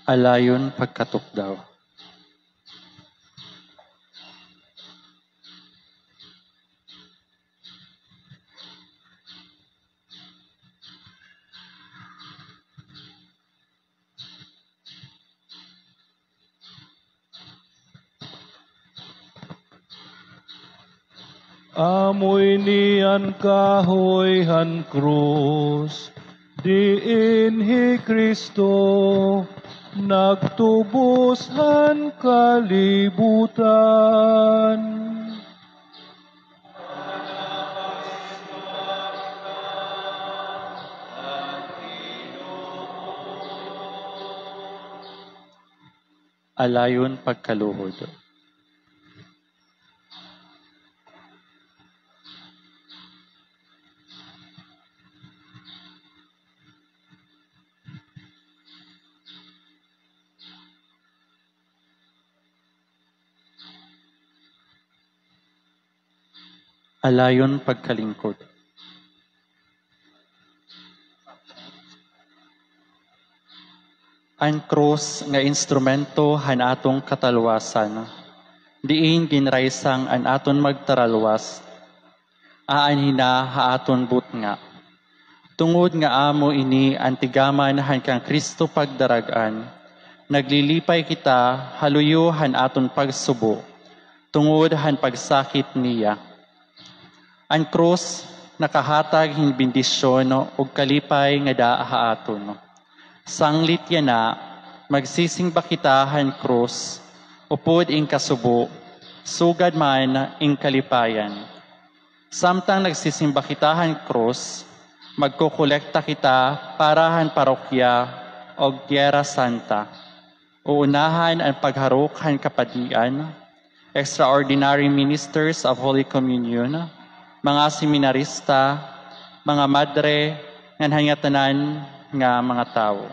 Alayon pagkatukdaw. Amo ini an kahoy han krus, diin hi Cristo nagtubos han kalibutan. Alayon pagkaluhod. Alayon pagkalingkod. An krus nga instrumento han aton katalwasan, diin ginraysang an aton magtaralwas, aanhi na ha aton butnga. Tungod nga amo ini an tigaman han kan Cristo pagdarag-an, naglilipay kita ha luyo han aton pagsubo, tungod han pagsakit niya. An krus nakahatag hin bendisyon ug kalipay ngada ha aton. Sanglit yana, magsisimba kita han krus, upod in kasubo, sugad man in kalipayan. Samtang nagsisimba kita han krus, magkokolekta kita para han parokya ug Tierra Santa. Uunahan an pagharok han kapadian, extraordinary ministers of Holy Communion, mga seminarista, mga madre, ngan han ngatanan nga mga tawo.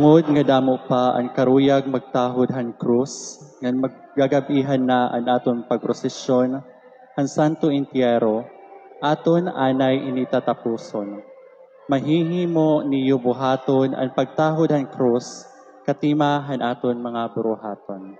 Tungod nga damo pa an karuyag magtahod han krus, ngan magagab-ihan na an aton pagprosesyon han Santo Entierro, aton anay ini tatapuson. Mahihimo niyo buhaton an pagtahod han krus katima han aton mga buruhaton.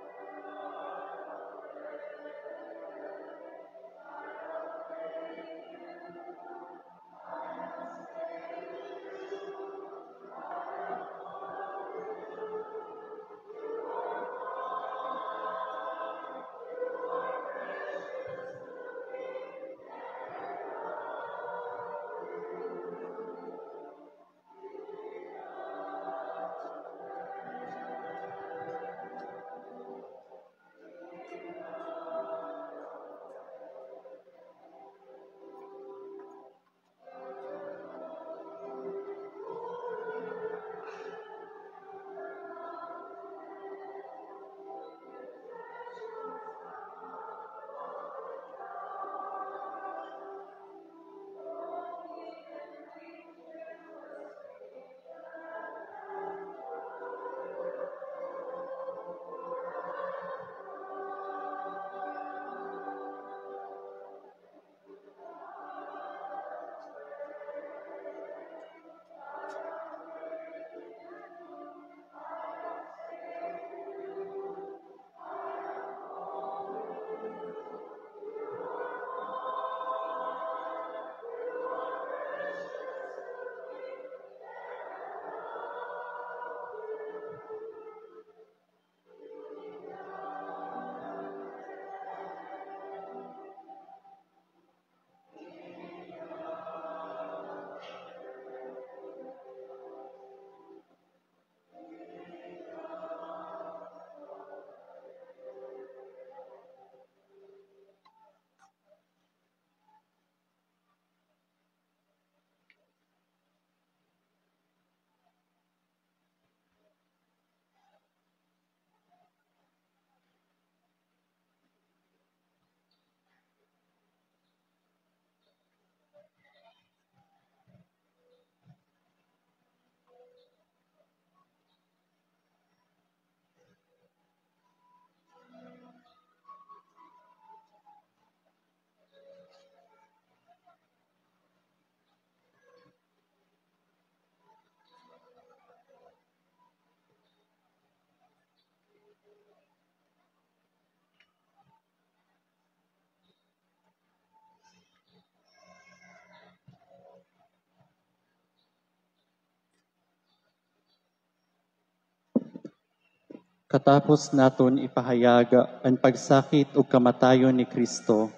Katapos naton ipahayag an pagsakit ug kamatayon ni Cristo,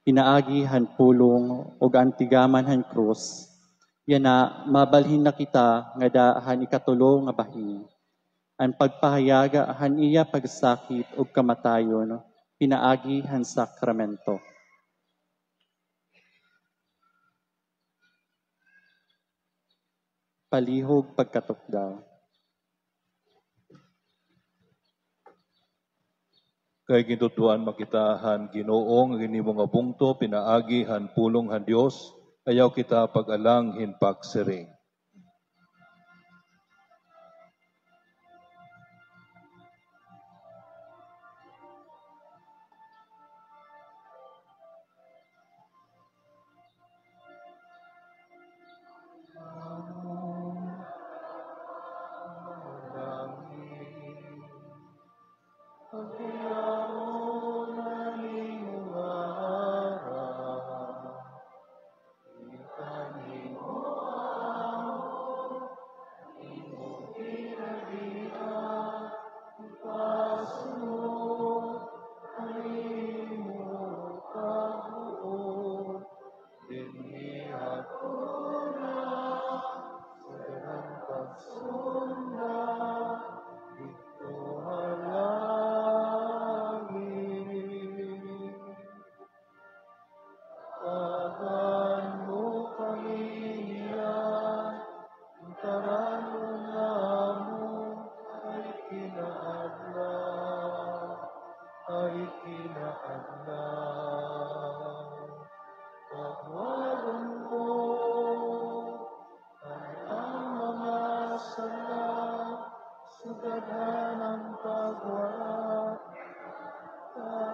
pinaagi han pulong ug an tigaman han krus, yana mabalhin na kita ngada han ikatulo nga bahin, an pagpahayag han iya pagsakit ug kamatayon pinaagi han sakramento. Palihog pagkatukda. Kay gintutuan man kita han Ginoo nga ginhimo nga bungto pinaagi han pulong han Dios, ayaw kita pag-alang hin pagsiring.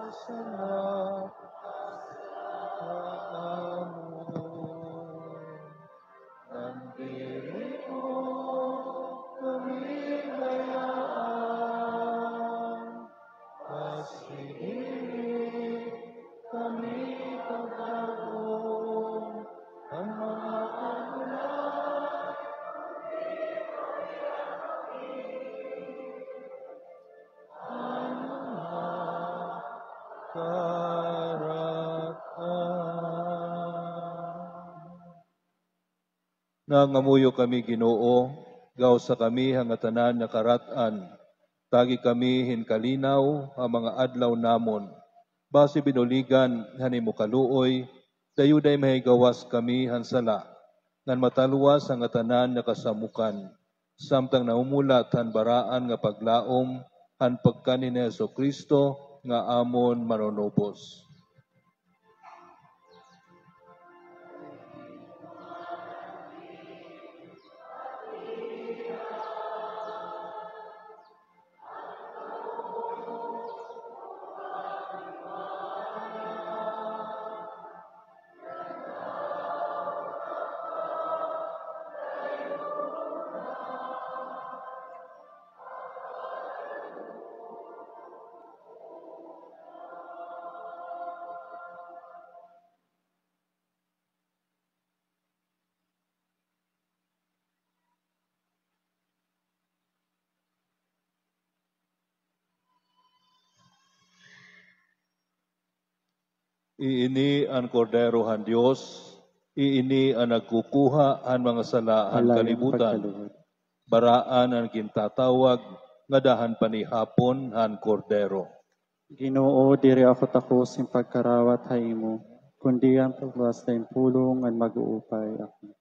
Salamat amon. Nandiri ko kami bayaan, maski diri kami pagdagom, an mga agulat, Nangamuyo kami, Ginoo, gawsa kami han ngatanan nga karat-an. Tagi kami hin kalinaw ha mga adlaw namon. Basi binuligan han imo kaluoy, dayon mahigawas kami han sala, ngan matalwas han ngatanan nga kasamokan. Samtang namumulat han baraan nga paglaom han pagkanhi ni Jesu-Cristo nga amon Manunubos. Iini an Kordero han Dios, iini an nagkukuha han mga sala han kalibutan. Baraan an gintatawag nga dahan panihapon han Kordero. Ginoo, diri ako takos hin pagkarawat ha imo, kundi an pagluwas ha imo pulong ngan mag-uupay ako.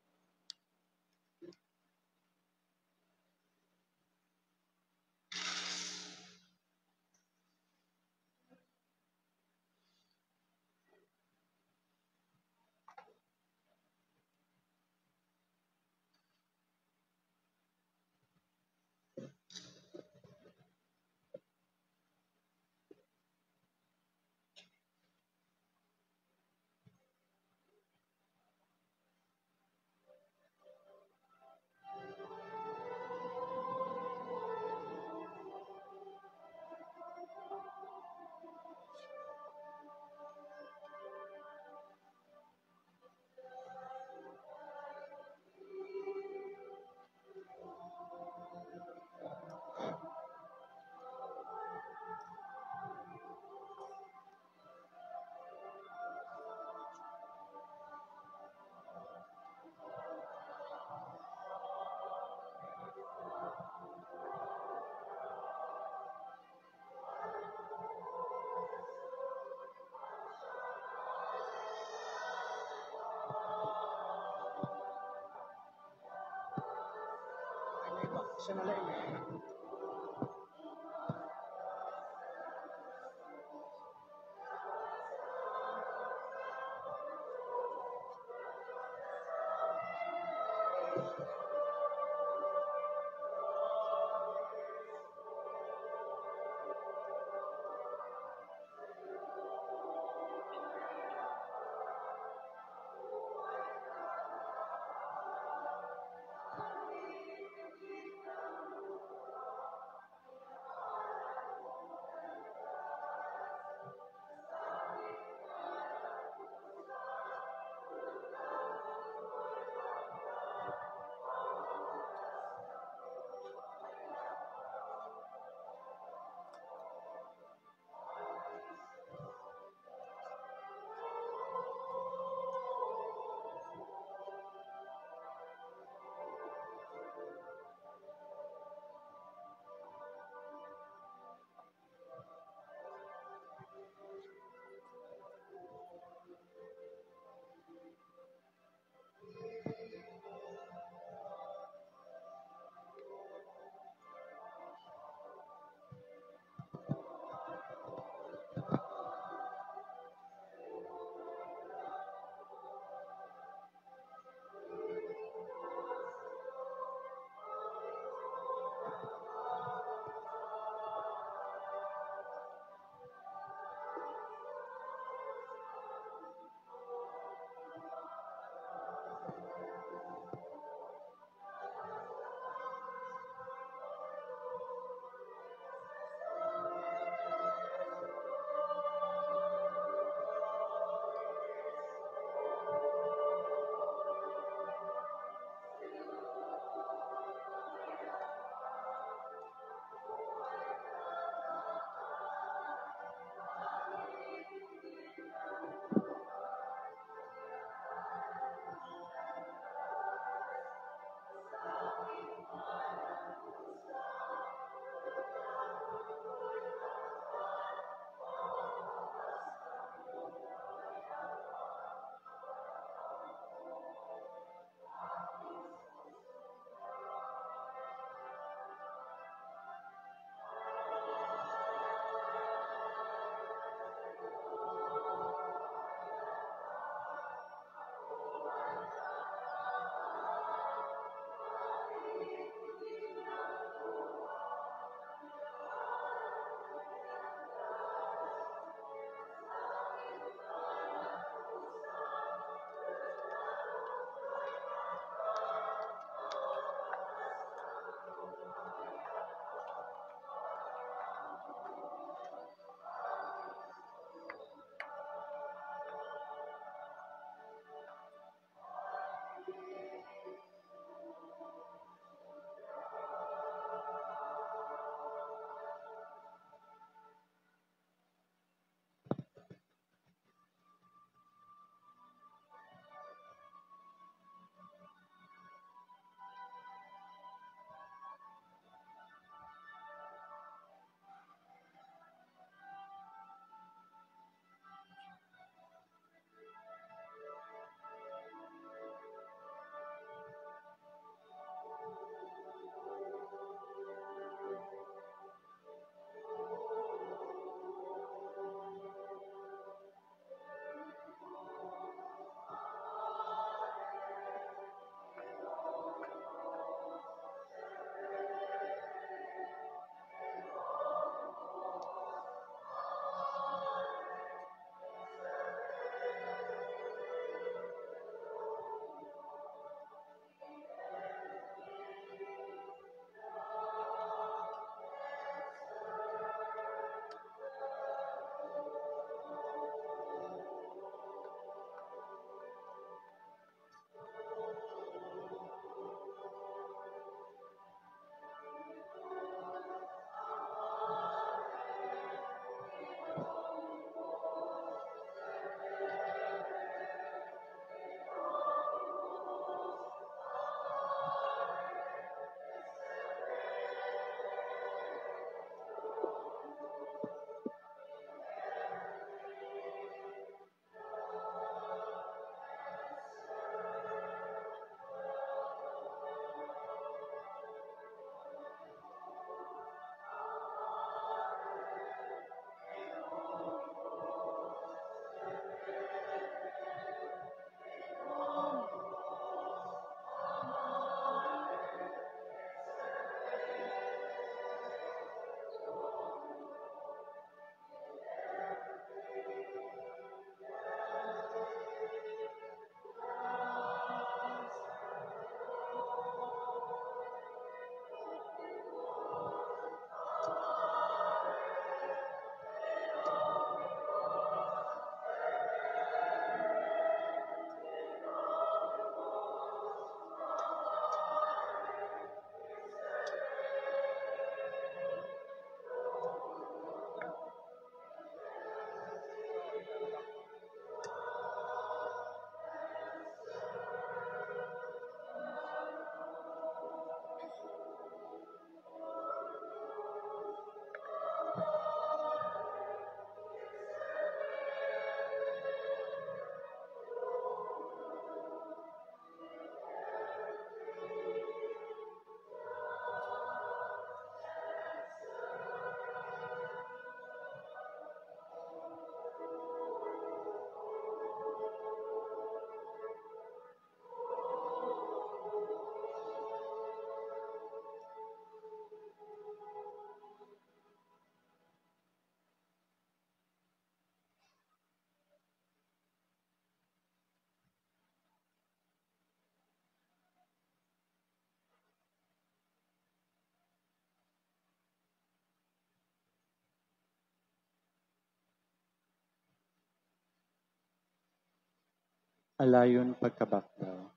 Alayon pagkabakdaw.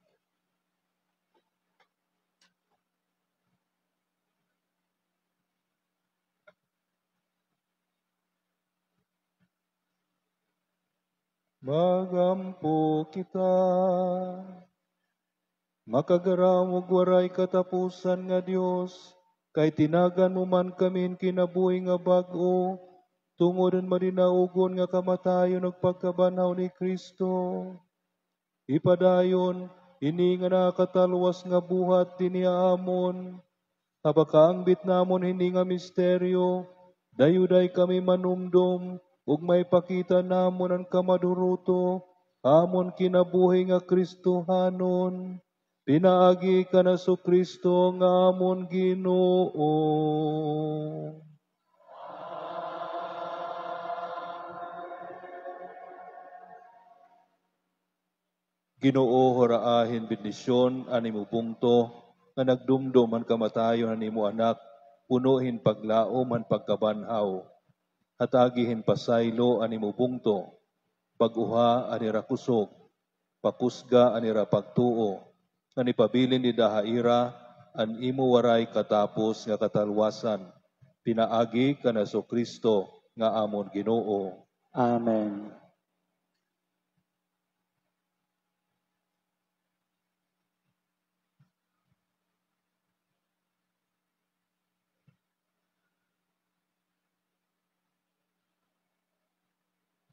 Mag-ampo kita. Makagaraw ug waray katapusan nga Dios, kay tinagan mo man kami hin kinabuhi nga bag-o, tungod han madinaogon nga kamatayon ug pagkabanhaw ni Cristo. Ipadayon ini nga nakakatalwas nga buhat dinhi ha amon. Ha pagkaangbit namon hini nga misteryo, dayuday kami manumdom ug maipakita namon an kamaduruto ha amon kinabuhi nga Kristohanon. Pinaagi kan Jesu-Cristo nga amon Ginoo. Ginoo, huraa hin bendisyon an imo bungto nga nagdumdom han kamatayon han imo Anak, puno hin paglaom han pagkabanhaw. Hatagi hin pasaylo an imo bungto, bag-oha an ira kusog, pakusga an ira pagtuo, ngan ipabilin dida ha ira an imo waray katapos nga katalwasan. Pinaagi kan Jesu-Cristo nga amon Ginoo. Amen.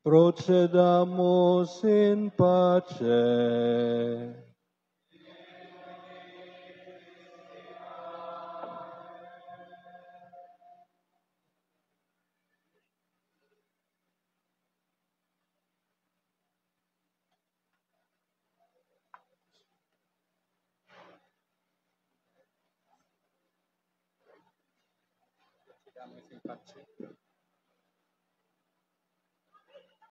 Procedamus in pace.